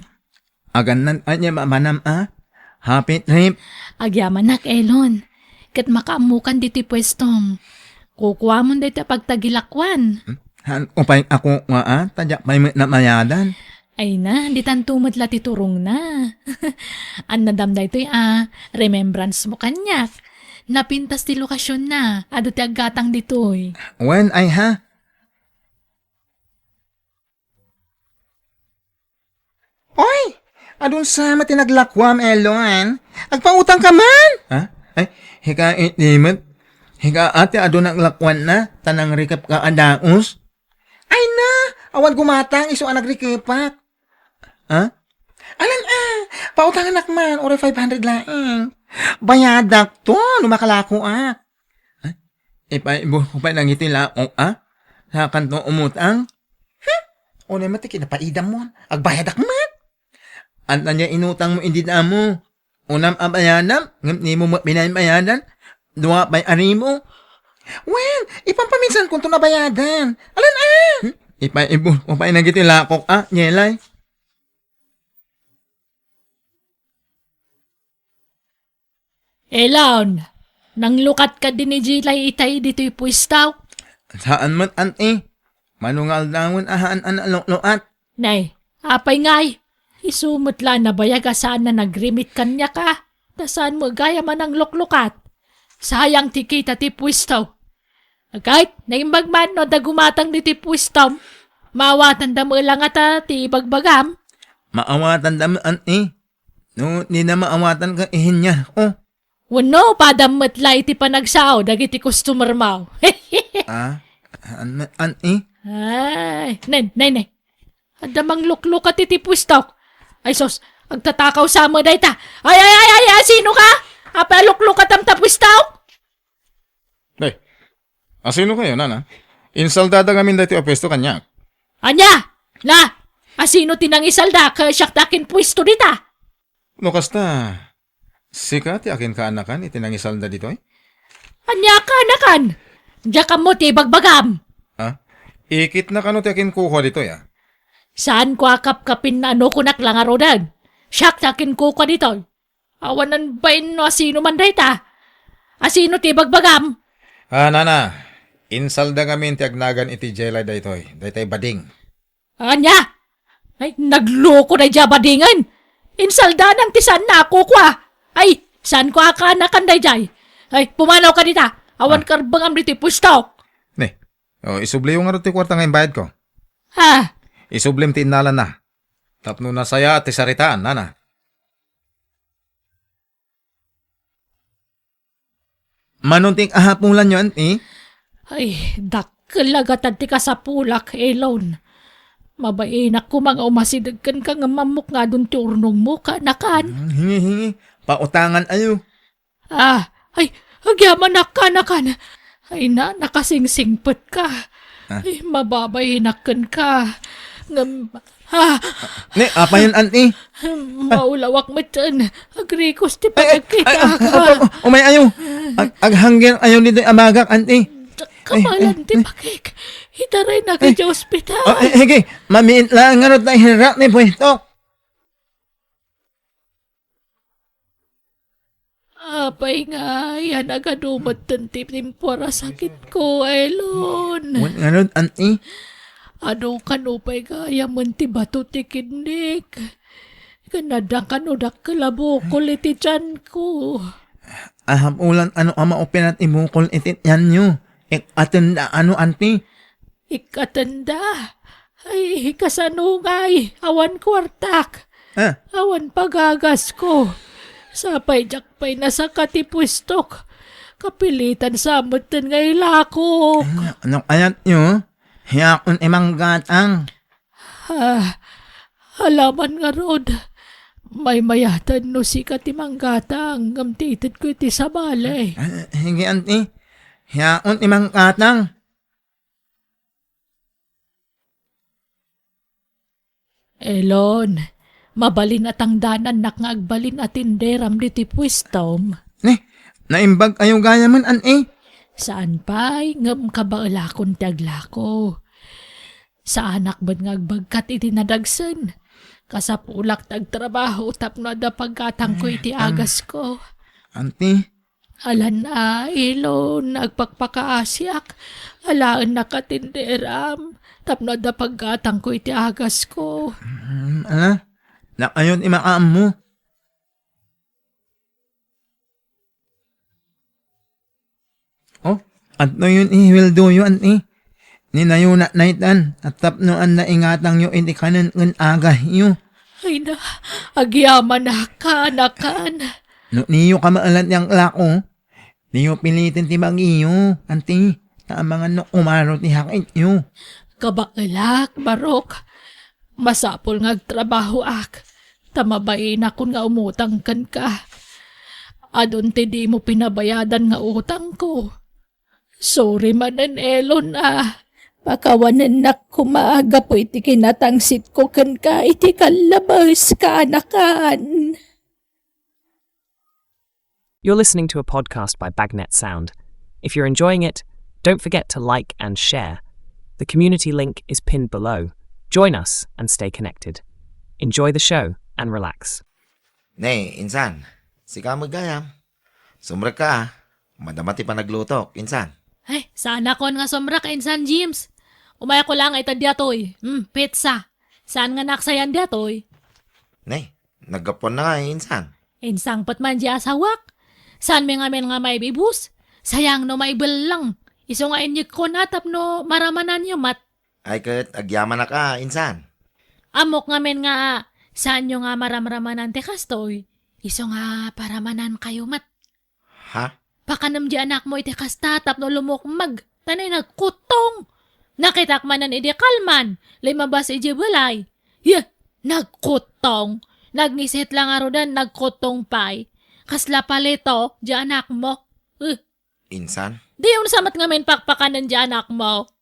Agannan ania mamanam a? Happy trip. Agyamanak, Elon. Ket makaammokan ditoy puestom. Kukuamon daytoy a pagtagilakuan. Hmm? Haan ko pay a kukua a, ta diak pay met nabayadan. Ay na, ditanto met la ti turongna. Annadam daytoy a, remembrance mo kaniak. Napintas ti lokasionna, adu ti aggatang ditoy. Wen, ay ha? Oy! Adun sa met ti naglakuam, Elon. Agpautang ka man? Ha? Ay, hika iti met. Hika ati adu naglakuanna, ta nangrikep ka a daos. Ay na! Awan gumatang isu a nagrikepak. Ha? Alan a! Pautanganak man, uray five hundred laeng. Bayadak to, no makalakoak. Ha? Ipaibo ko pay dagiti lakok a? Sakanto umutang? Hmm? Unay met ti kinapaidam mo. Agbayadak met. Ania inutang mo idi damo? Unam a bayadam, ngem dimo met binaybayadan? Dua pay a ribu? Wen, ipampaminsan konto nabayadan. Alan a? Hmm? Ipaibo ko pay dagiti lakok a, Jelay. Elon, nanglukat ka din ni Jilay itay ditoy puestaw? Saan met, anti. Mano nga aldawen a haan a naluklukat? Nay, apay ngay? Isu met la a nabayag a saan a nagrimit kaniak a. Ta saan mo gayam a nangluklukat? Sayang ti kita ti puestaw. Agayt, naimbag man no adda gumatang ditoy puestom. Maawatanda met la ngata ti ibagbagam? Maawatanda met, anti. No, dina maawatan ka, ihinyar ko. Wenno, padam met la iti panagsao dagiti customer mo. Ah, an-, anti? Ay, nen, nen, nen. Adda mangluklukat iti puestok. Ay sus, agtatakaw sa met dayta. Ay, ay, ay, ay, ay, sino ka? Apay a luklukatam ta puestok? Ay, asino kayo, nana? Insaldada ngamin daytoy a puesto kaniak. Ania? Na, asino ti nangisalda ket siak ti akinpuesto dita? No kasta, sika ti akinkaanakan iti nangisalda ditoy? Ania kaanakan? Diak ammo ti ibagbagam. Ha? Ikitna kano ti akinkukua ditoy, a? Saanko a kapkapin no kunak la ngaruden. Siak ti akinkukua ditoy. Awanan bain no asino man dayta. Asino ti ibagbagam? A, nana, insalda ngamin ti agnagan iti Jelay daytoy, daytay bading. Ania? Ay, nagloko daydiay a badingen. Insaldanan ti saanna a kukua. Ay, saanko a kaanakan daydiay. Ay, pumanaw ka dita. Awan karbengam ditoy puestok. Ne, o, isubliyo ngarud ti kuarta nga imbayadko. Ha? Isublim ti innalanna. Tapno nasayaat ti saritaan, nana. Mano ti kasapulanyo, anti? Ay, dakkel a gatad ti kasapulak, Elon. Mabainak koma nga umasideg kenka ngem ammok nga adun ti urnongmo, kaanakan. Hmm, hingi, hingi. Pautangan ayo. Ah, ay, agyamanak, kaanakan. Ay na, nakasingsingpet ka. Ah. Ay, mababainak kenka. Ngem, ah. Ne, apayon, anti? Maulawak metten. Agrikos ti panagkitaka. Ay, ay, ay, ay, umay ayo. Ag-, aghangger ayo ditoy a bagak, anti. Kamalan ti bakik. Itaraynak iti ospital. Ah, eh, sige, mamiit laeng ngarud ta iherrak ni puestok. Apay nga, yan agadu metten ti timpuar a sakitko, Elon. Wen ngarud, anti? Adu kano pay gayamen ti bato ti kidnik. Ken adda kano dakkel a bukol iti tianko. Ahapulan ano a maupinat ti bukol iti tianyo? Ikatenda ano, anti? Ikatenda? Ay, kasano ngay? Awan kuartak. Ah. Awan pagagasko. Sapay diak pay nasaka ti puestok. Kapilitan sa metten nga ilakok. Ah, no kayatyo, hiyaon ti manggatang. Ah, alaman ngarud. Maymayaten no sika ti manggatang, ngem ti itedko iti sabali. Ah, sige, anti. Hiyaon ti manggatang. Elon, mabalin a tangdanannak nga agbalin a tinderam ditoy puestom. Ne, naimbag ayo gayamen, anti? Saan pay, ngem kabaelakon ti aglako. Saanak met nga agbagkat iti nadagsen. Kasapulak ti agtrabaho tapno adda paggatangko iti Am-, agasko. Auntie? Alan a, Elon, agpakpakaasiak. Alaennaka ti inderam tapno adda paggatangko iti agasko. Mm, ala, nakayon ti makaammo. Oh, adtoyon ti sueldoyo, auntie. Ninayonakna itan, a tapno adda ingatangyo iti kanen ken agasyo. Ay na, agyamanak, kaanakan. No diyo kamaelan ti angklako, diyo piliten ti bagiyo, auntie. Ta amangan no umaro ti sakityo. Kabaelak, Barok. Masapul nga agtrabahoak, ta mabainakon nga umutang kenka. Adun ti dimo pinabayadan nga utangko. Sorry manen, Elon, a. Pakawanennak koma gapu iti kinatangsitko kenka iti kallabes, kaanakan. You're listening to a podcast by Bagnet Sound. If you're enjoying it, don't forget to like and share. The community link is pinned below. Join us and stay connected. Enjoy the show and relax. Ne, insan, sika met gayam. Sumrekka, a. Madama ti panaglutok, insan. Ay, saanakon nga sumrek, insan James. Umayakon laeng ita diatoy. Hmm, pizza. Saan nga naaksayan diatoy? Ne, naggapuanna nga, insan. Insangpet man di asawak. Saanmi ngamin nga maibibus. Sayang no maibellang. Isu nga inyegkon a tapno maramananyo met. Ay ket agyamanak a, insan. Ammok ngamin nga saanyo nga maramramanan ti kastoy. Isu nga paramanankayo met. Ha? Pakanem di anakmo iti kasta tapno lumukmeg. Ta nay nagkuttong. Nakitak manen idi kalman, limabas iti balay. Yeh, nagkuttong. Nagngisit la ngaruden, nagkuttong pay. Kasla palito di anakmo. Eh. Insan? Diyon sa met ngamin pakpakanen di anakmo.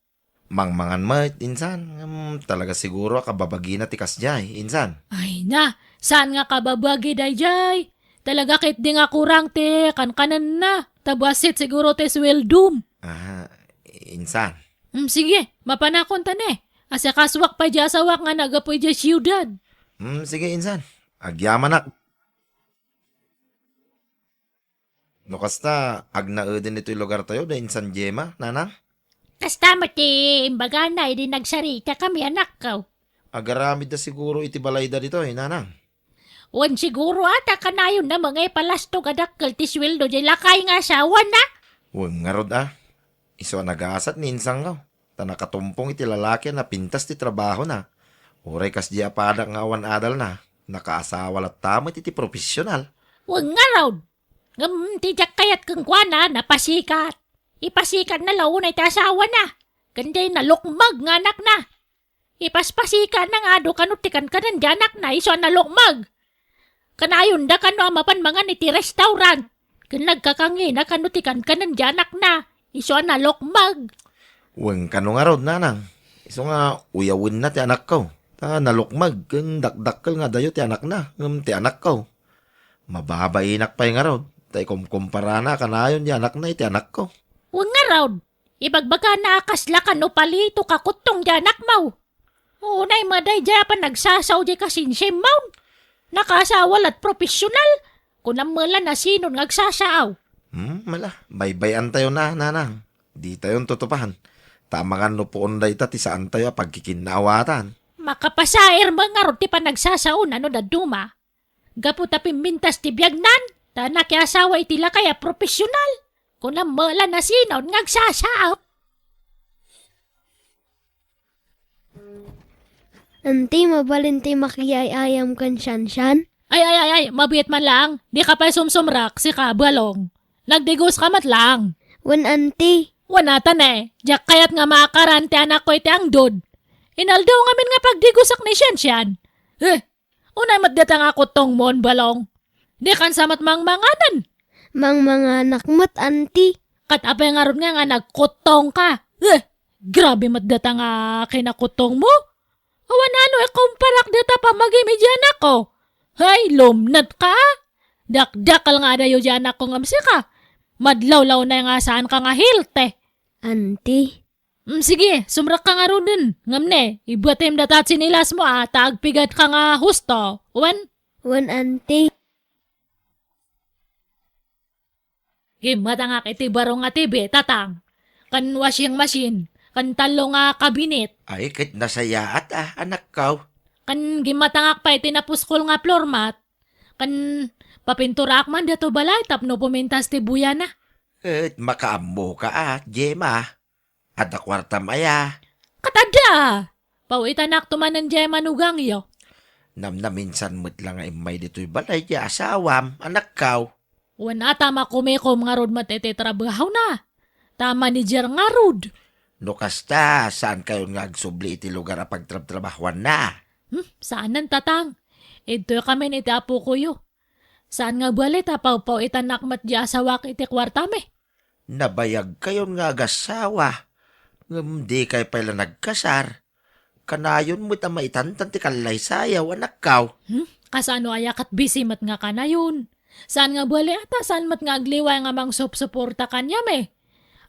Mangmangan met, insan. Ngem talaga siguro a kababagina ti kasdiay, insan. Ay na, saan nga kababagi daydiay? Talaga ketdi nga kurang ti kankanenna. Ta bassit siguro ti sueldom. Ah, insan. Mm, sige, mapanakon ta ne. Asikasuak pay di asawak nga naggapu idiay siudad. Mm, sige, insan. Agyamanak. No kasta, agnaeden ditoy lugartayo da insan Gemma, nanang? Kasta met ti imbagana idi nagsaritakami, anakko. Agaramidda siguro iti balayda ditoy, nanang. Wen siguro a, ta kanayonna met nga ipalastog a dakkel ti sueldo diay lakay nga asawana. Wen ngarud a. Isu a nagasat ni insangko. Ta nakatumpong iti lalaki a napintas ti trabahona. Uray kasdiay a padak nga awan adalna, nakaasawa latta met iti profesional. Wen ngarud. Ngem ti diak kayat kenkuana, napasikat. Ipasikatna la unay ti asawana. Ken diay nalukmeg nga anakna. Ipaspasikatna nga adu kano ti kankanen ti anakna isu a nalukmeg. Kanayonda kano a mapan mangan iti restaurant. Ken nagkakangina kano ti kankanen ti anakna isu a nalukmeg. Wen kano ngarud, nanang. Isu nga uyawenna ti anakko. Ta nalukmeg ken dakdakkel nga adayo ti anakna, ngem ti anakko. Mababainak pay ngarud, ta ikomkomparana a kanayon ti anakna iti anakko. Wen ngarud, ibagbagana a kasla kano palito kakuttong ti anakmo. Unay met daydiay a panagsasao diay kasinsimon. Nakaasawa la't profesional. Kunam met la nasinon nga agsasao. Hmm, mala, baybay-antayo na, nanang. Ditayon tutupan. Ta amangan no puon dayta ti saantayo a pagkikinnaawatan. Makapasair met ngarud ti panagsasaona no dadduma. Gapu ta pimmintas ti biagnan, ta nakiasawa iti lakay a profesional. Kunam met la nasinon nga agsasao. Anti, mabalin ti makiay-ayam ken siansian? Ay, ay, ay, ay, mabiit man laang. Dika pay sumsumrak, sika, Balong. Nagdigoska met laang. Wen, anti. Wen, ata ne, diak kayat nga maakaran ti anakko iti angdod. Inaldaw ngamin nga pagdigosak ni siansian. Eh, Unay met dayta nga kuttongmon, Balong. Dikan sa met mangmanganen. Mangmanganak met, anti. Ket apay ngarud nga, nga nagkuttongka? Eh, grabe met dayta nga kinakuttongmo. Awan ano ikumparak dayta pammagim iti anakko. Hay, lumnetka, a. Dakdakkel nga adayo ti anakko ngem sika. Madlawlawnay nga saanka nga healthy. Anti, Mm, sige, sumrekka ngaruden. Ngem ne, ibutem data tsinelasmo a, ta agpigatka nga husto. Wen? Wen, Auntie. Gimmatangak iti baro nga T V, Tatang. Ken washing machine, ken tallo nga kabinet. Ay, ket nasayaat a, anakko. Ken gimmatangak pay iti napuskol nga floor mat. Ken papinturaak man daytoy balay tapno pumintas ti buyana. Ket makaammoka a, Gemma. Adda kuartam aya? Ket adda! Paw-itanakto manen diay manugangyo. Namnaminsan met la nga immay ditoy balay diay asawam, anakko. Wen a ta makumikom ngarud met iti trabahona. Ta manager ngarud. No kasta, saankayon nga agsubli iti lugar a pagtrabtrabahuanna? Hmm, saanen, Tatang. Idtoykamin iti apokoyo. Saan nga bali ta pawpaw-itanak met diay asawak iti kuartami? Nabayagkayon nga agasawa, ngem dikay pay la nagkasar. Kanayon met a maitantan ti kallaysayaw, anakko. Hmm? Kasano aya ket bisi met nga kanayon? Saan nga bali a ta saan met nga agliway nga mangsupsuporta kaniam, eh?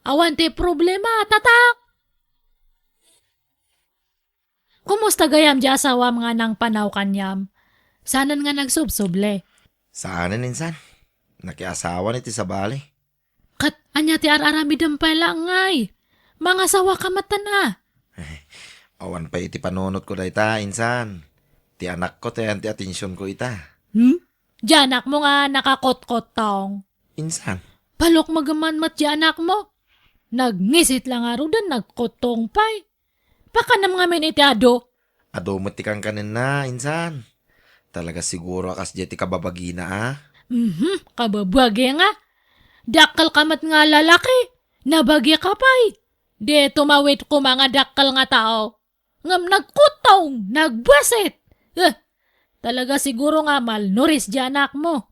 Awan ti problema, Tatang. Kumusta gayam diay asawam nga nangpanaw kaniam? Saanen nga nagsubsubli? Saanen, insan. Nakiasawan iti sabali. Ket ania ti ar-aramidem pay la ngay? Mangasawaka metten a. Awan pay iti panunotko dayta, insan. Ti anakko ti ayan ti atensionko ita. Hmm? Diay anakmo nga nakakotkottong? Insan. Palukmegem man met diay anakmo. Nagngisit la ngaruden, nagkottong pay. Pakanam ngamin iti adu? Adu met ti kankanenna, insan. Talaga siguro a kasdiay ti kababagina a. Mhm, kababagi nga. Dakkelka met nga lalaki. Nabagika pay. Di tumawid koma nga dakkel nga tao. Ngem nagkutong, nagbasit. Eh, talaga siguro nga malnourished diay anakmo.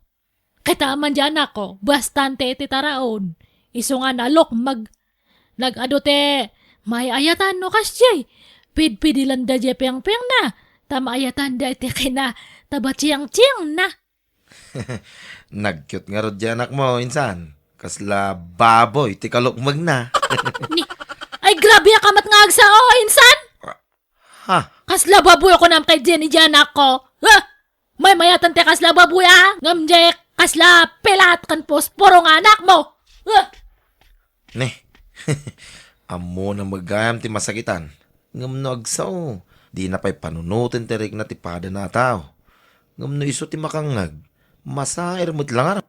Ket aman diay anakko, bastante iti taraon. Isu nga nalukmeg. Nag-adu ti maay-ayatan no kasdiay. Pidpidilanda diay pengpengna, ta maayatanda iti kinatabatsiangtsiangna. Nagcute ngarud diay anakmo, insan. Kasla baboy ti kalukmegna. Ni, ay, grabe ka met nga agsao, insan! Ha? Kasla baboy ako nam kay Jenny diay anakko. Ha? Maymayatan ti kasla baboy, a? Ngem diay kasla pilat ken posporo nga anakmo. Ha? Ne. Ammona met gayam ti masakitan. Ngem no agsao, dina pay panunoten ti rikna ti padana a tao. Ngem no isu ti makangngeg, masaer met la ngarud.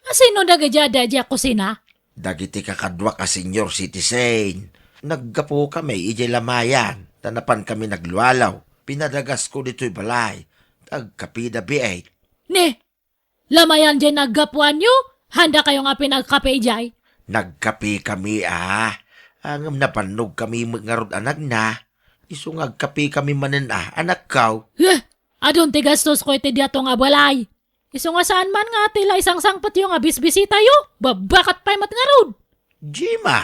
A, sino dagiti adda idiay kusina? Dagiti kakaduak a senior citizen. Naggapukami idiay lamayan, ta napankami naglualaw. Pinadagasko ditoy balay. Agkapida biit. Ni, lamayan diay naggapuanyo? Handa kayo nga pinagkape idiay? Nagkapekami a. Ngem napannogkami met ngarud a nagna. Isu nga agkapekami manen a, anakko. Eh, adun ti gastosko iti diato nga balay. Isu nga saan man nga ti la isangsangpetyo nga bisbisitayo, babbakat pay met ngarud. Gemma!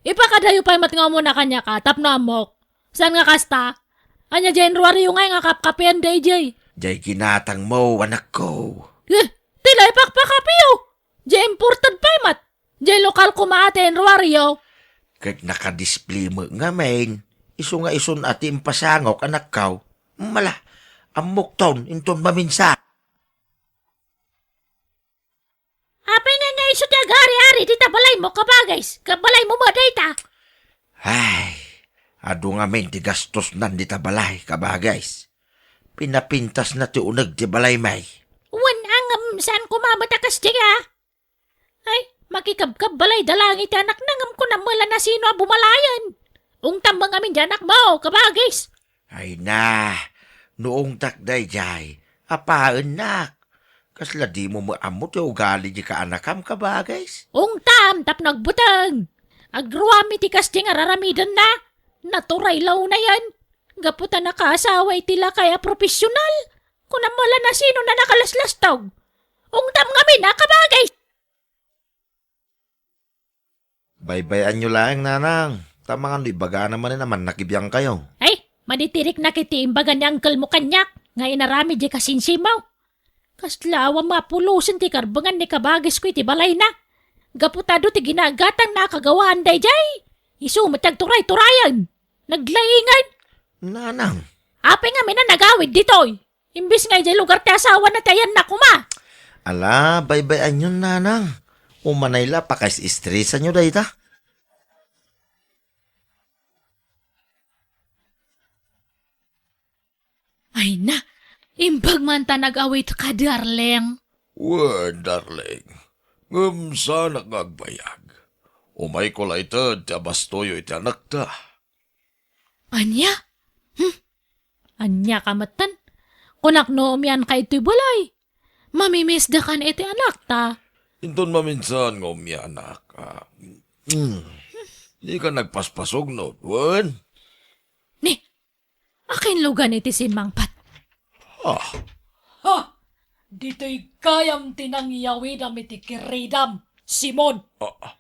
Ipakadayo pay met nga umuna kaniak a, tapno ammok. Saan nga kasta? Ania diay inruaryo ngay nga kapkapian daydiay? Diay ginatangmo, anakko. Eh, ti la ipakpakapiyo? Diay imported pay met. Diay lokal koma ti inruaryo. Ket nakadisplay met ngamin. Isu nga isun a ti impasangok, anakko. Mala, ammokton, inton maminsan. Apay nga, nga isu ti agari-ari dita balaymo, kabagis? Kabalaymo met dayta? Ay, adu ngamin ti gastosnan dita balay, kabagis. Pinapintasna ti uneg ti balaymi. Wen, a, ngem saan koma met a kasdi a? Ay, makikabkabbalay da laeng iti anakna ngem kunam met la nasino a bumalayen. Ungtam met ngamin diay anakmo, kabagis. Ay na, no ungtak daydiay, apaennak. Kasla dimo met ammo ti ugali diay kaanakam, kabagis? Ungtam tapno agbuteng. Agruam iti kasdi nga raramidenna. Natural la unayen. Gapu ta nakaasawa iti lakay a profesional. Kunam met la nasino a nakalaslastog. Ungtam ngamin a, kabagis. Baybay-anyo laeng, nanang, ta amangan no ibagana manen a mannakibiangkayo. Ay, madi ti riknak iti imbaga ni angkelmo kaniak nga inaramid diay kasinsiaw. Kasla awan mapulosen ti karbengan ni kabagisko iti balayna. Gapu ta adu ti ginagatangna a kagawaan daydiay. Isu met ti agturay-turayen. Naglaingen. Nanang. Apay ngamin a nagawid ditoy? Imbes nga idiay lugar ti asawana ti ayanna koma. Ala, baybay-anyon, nanang. Umanay la, pakais-estresanyo dayta. Ay na, imbag man ta nag-awit ka, darling. Wen, darling. Ngem saanak nga agbayag. Umayko la ited ti abastoyo iti anakta. Ania? Hmm? Ania ka metten? Kunak no umian ka iti balay. Mamimisda kan iti anakta. Inton maminsan nga umianak, ah, mm, di ka nagpaspasugno, wen? Ni, akin lugan iti simmangpet? Ah. Ha! Ditoy gayam ti nangyawidam iti kiridam, Simon. Ah,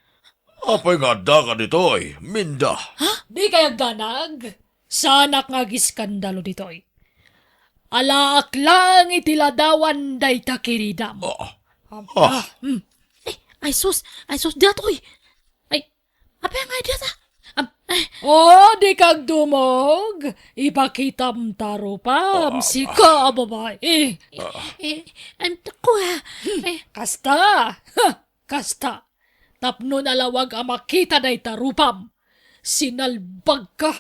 apay nga addaka ditoy, Minda? Ha? Di kay agdanag? Saanak nga agiskandalo ditoy. Alaak laeng iti ladawan dayta kiridam. Ah. Aba, ah, hmm. Eh, ay sus, ay sus, datoy. Ay, apay nga data? Am-, eh. Oh, di kagdumog. Ipakitam ta rupam. Ah, sika a babae. Ah. Eh, eh, ang takwa. Eh. Kasta. Ha, kasta. Tapno nalawag a makita dayta rupam. Sinalbagka.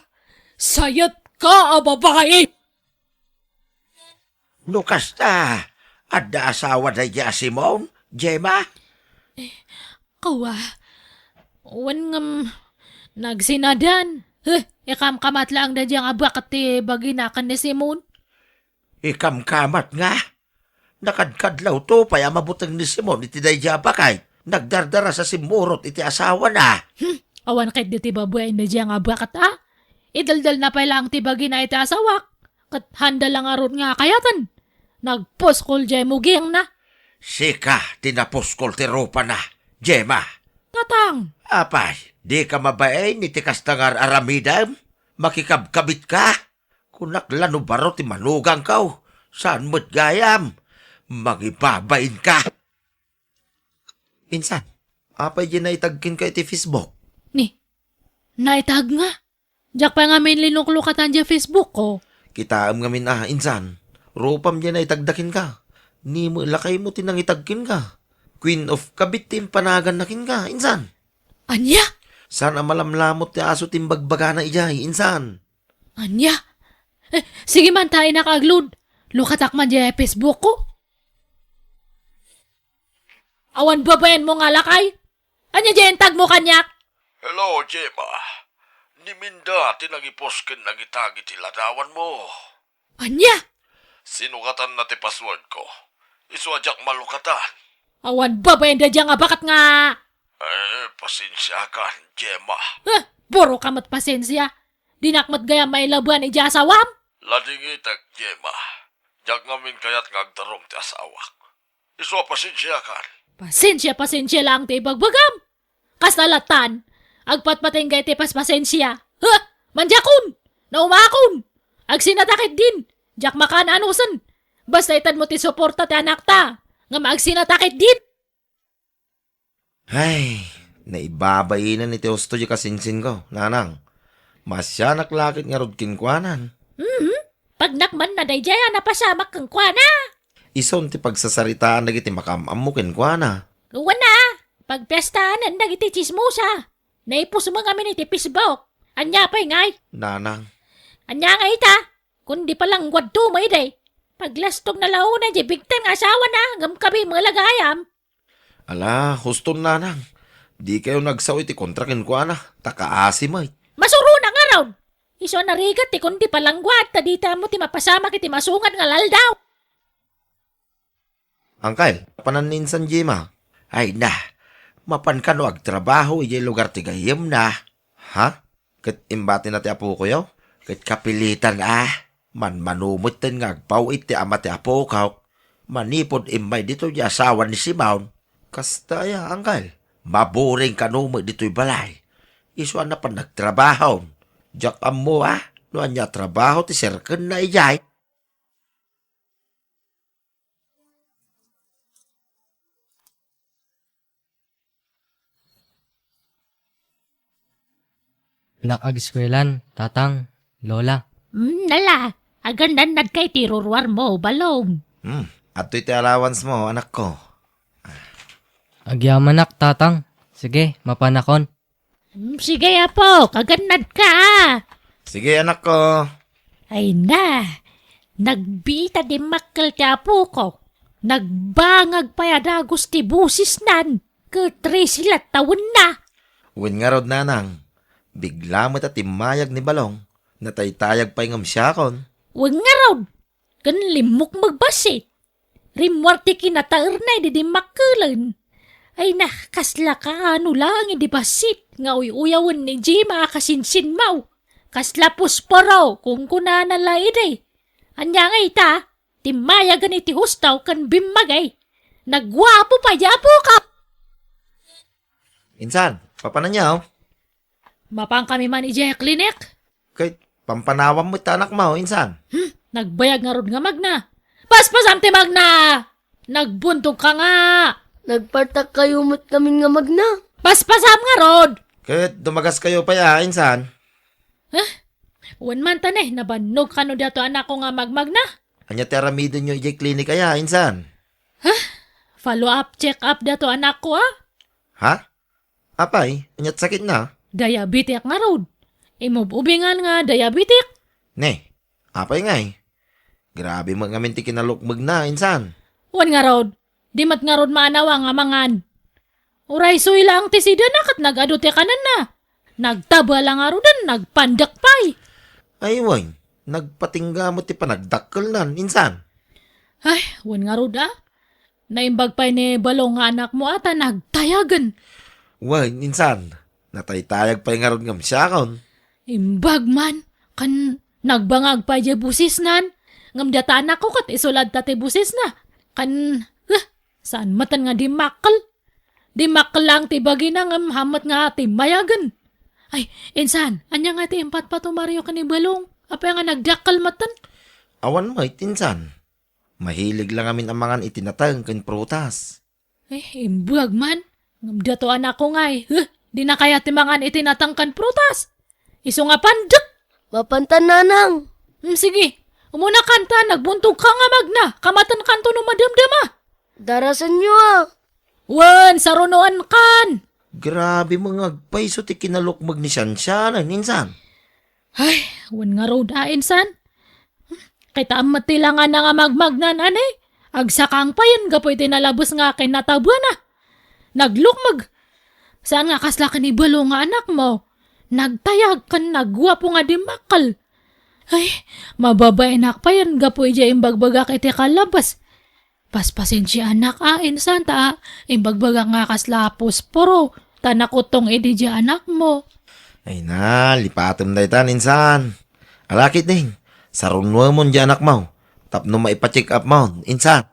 Sayetka a babae. No kasta, adda asawa daydiay a Simon, Gemma? Kua, wen ngem nagsinadan. Huh, ikamkamat laeng daydiay nga baket ti bagina ken ni Simon. Ikamkamat nga? Nakadkadlawto pay a mabuteng ni Simon iti daydiay a baket. Nagdardaras a simmurot iti asawana. Hmm, awan ket ditoy babaen daydiay nga baket a? Idaldalna pay laeng ti bagina iti asawak. Ket handa la ngarud nga kayaten. Nagpuskol diay mugingna. Sika ti napuskol ti rupana, Gemma. Tatang. Apay, dika mabain iti kasta nga ar-aramidem? Makikabkabitka? Kunak la no baro ti manugangko. Saan met gayam? Mangibabainka. Insan, apay diay naitag kenka iti Facebook? Ni, naitag nga. Diak pay ngamin linuklukatan diay Facebook ko. Kitaem ngamin a, insan. Rupam diay naitagda kenka. Ni met lakaymo ti nangitag kenka. Queen of Kabit ti impanaganna kenka, insan. Ania? Saan a malamlamot ti aso ti imbagbagana idiay, insan. Ania? Eh, sige man ta, innak aglud. Lukatak man diay Facebook ko. Awan babaenmo nga lakay? Ania diay intagmo kaniak? Hello, Gemma. Ni Minda ti nangipos ken nangitag iti ladawanmo. Ania? Sinukatanna ti passwordko. Isu a diak malukatan. Awan babaen daydiay nga baket nga. Eh, pasensiakan, Gemma. Eh, buro ka met pasensia. Dinak met gayam mailaban idiay asawam. Ladingitek, Gemma. Diak ngamin kayat nga agdarum ti asawak. Isu a pasensiakan. Pasensia, pasensia laeng ti ibagbagam. Kasta latan, agpatpatengga iti paspasensia. Huh! Mandiakon! Naumakon! Agsinatak ketdin! Diak makaan-anusen! Basta itedmo ti suporta ti anakta, ngem agsinatak ketdin! Ay, naibabainan iti husto diay kasinsinko, nanang. Masianak la ket ngarud kenkuanan. Mhm. Pagnakmanna daydiay a napasamak kenkuana. Isun ti pagsasaritaan dagiti makaam-ammo kenkuana. Wen a, pagpiestaanen dagiti tsismosa. Naipusmo ngamin iti Facebook. Ania pay ngay? Nanang. Ania ngay ita? Kundi palangguadto met idi. Paglastogna la unay diay bigtan nga asawana, ngem kabi met la gayam. Ala, huston, nanang. Dikayo nagsao iti kontra kenkuana, ta kaasi met. Masurona ngarud! Isu a narigat ti kundi palangguad, ta dita ammo ti mapasamak iti masungad nga aldaw. Angkel, panan ni insan Gemma? Ay na, mapan kano agtrabaho idiay lugar ti gayyemna? Ha? Ket imbatina ti apokoyo? Ket kapilitan a, manmano metten nga agpaw-it ti ama ti apokok. Manipud immay ditoy ti asawa ni Simon. Kasta aya, angkel? Maburing kano met ditoy balay. Isu a napan nagtrabaho. Diak ammo a, no ania a trabaho ti serkenna idiay. Nak ageskuelan, tatang, lola. Hmm, nala, agannadnadka iti ruruarmo, Balong. Hmm, adtoy ti allowance mo, anakko. Agyamanak, tatang. Sige, mapanakon. Hmm, sige, apo, agannadka, a. Sige, anakko. Ay na, nagbiit a dimmakkel ti apoko. Nagbangag pay a dagus ti bosesnan. Ket trese la tawenna. Wen ngarud, nanang, bigla met a timmayag ni Balong. Nataytayag pay ngem siakon. Wen ngarud, ken limmukmeg bassit. Rimmuar ti kinataerna idi dimmakkelen. Ay na, kasla kaano laeng idi bassit nga uy-uyawen ni Jima a kasinsinmaw. Kasla pusporo, kunkunana la idi. Ania ngay ta? Timmayagen iti husto ken bimmagay. Nagguapo pay di apok. Insan, papananyo? Mapankami man idiay klinik? Ket pampanawam met ti anakmo, insan. Hmm, nagbayag ngarud nga magna. Paspasam ti magna! Nagbuntogka nga! Nagpartakkayo met ngamin nga magna. Paspasam ngarud! Ket dumagaskayo pay a, insan. Huh? Wen man ta ne, nabannog kano diato anakko nga magmagna? Ania ti aramidenyo idiay klinik aya, insan? Huh? Follow up, check up diato anakko, a? Ha? Apay, ania ti sakitna? Diabetic ngarud. Imub-ubingan nga diabetic. Ne, apay ngay? Grabe met ngamin ti kinalukmegna, insan. Wen ngarud, di met ngarud maanawa nga mangan. Uray suy laeng ti sidena ket nag-adu ti kanenna. Nagtaba la ngaruden, nagpandek pay. Ay, wen, nagpatingga met ti panagdakkelnan, insan. Ay, wen ngarud, a. Naimbag pay ni Balong nga anakmo a ta nagtayagen. Wen, insan, nataytayag pay ngarud ngem siakon. Imbag man, ken nagbangag pay diay bosesnan, ngem data anakko ket isu latta ti bosesna. Ken, huh, saan metten nga dimmakkel. Dimmakkel laeng ti bagina ngem haan met nga timmayagen. Ay, insan, ania nga ti impatpatumaryo ken ni Balong? Apay nga nagdakkel metten? Awan met, insan. Mahilig la ngamin a mangan iti nateng ken prutas. Eh, imbag man. Ngem diato anakko ngay, huh, dina kayat ti mangan iti nateng ken prutas. Isu nga pandek. Mapantan, nanang. Hmm, sige. Umunakan ta, nagbuntogka nga magna. Kamatenkanto no madamdama. Darasenyo, a. Wen, sarunoankan. Grabe met nga agpayso ti kinalukmeg ni Siansianen, insan. Ay, wen ngarud a, insan. Kitaem met ti langana nga magmagnan, a ne? Agsakang payen gapu iti nalabes nga kinatabuana. Naglukmeg. Saan nga kasla ken ni Balong nga anakmo? Nagtayag ken nagguapo nga dimmakkel. Ay, mababaenak payen gapu idiay imbagbagak iti kalabes. Paspasensiaanak a, insan, ta imbagbagak nga kasla pusporo, ta nakutong idi diay anakmo. Ay na, lipatem daytan, insan. Ala ketdin, sarunoemon diay anakmo, tapno maipa-check up mon, insan.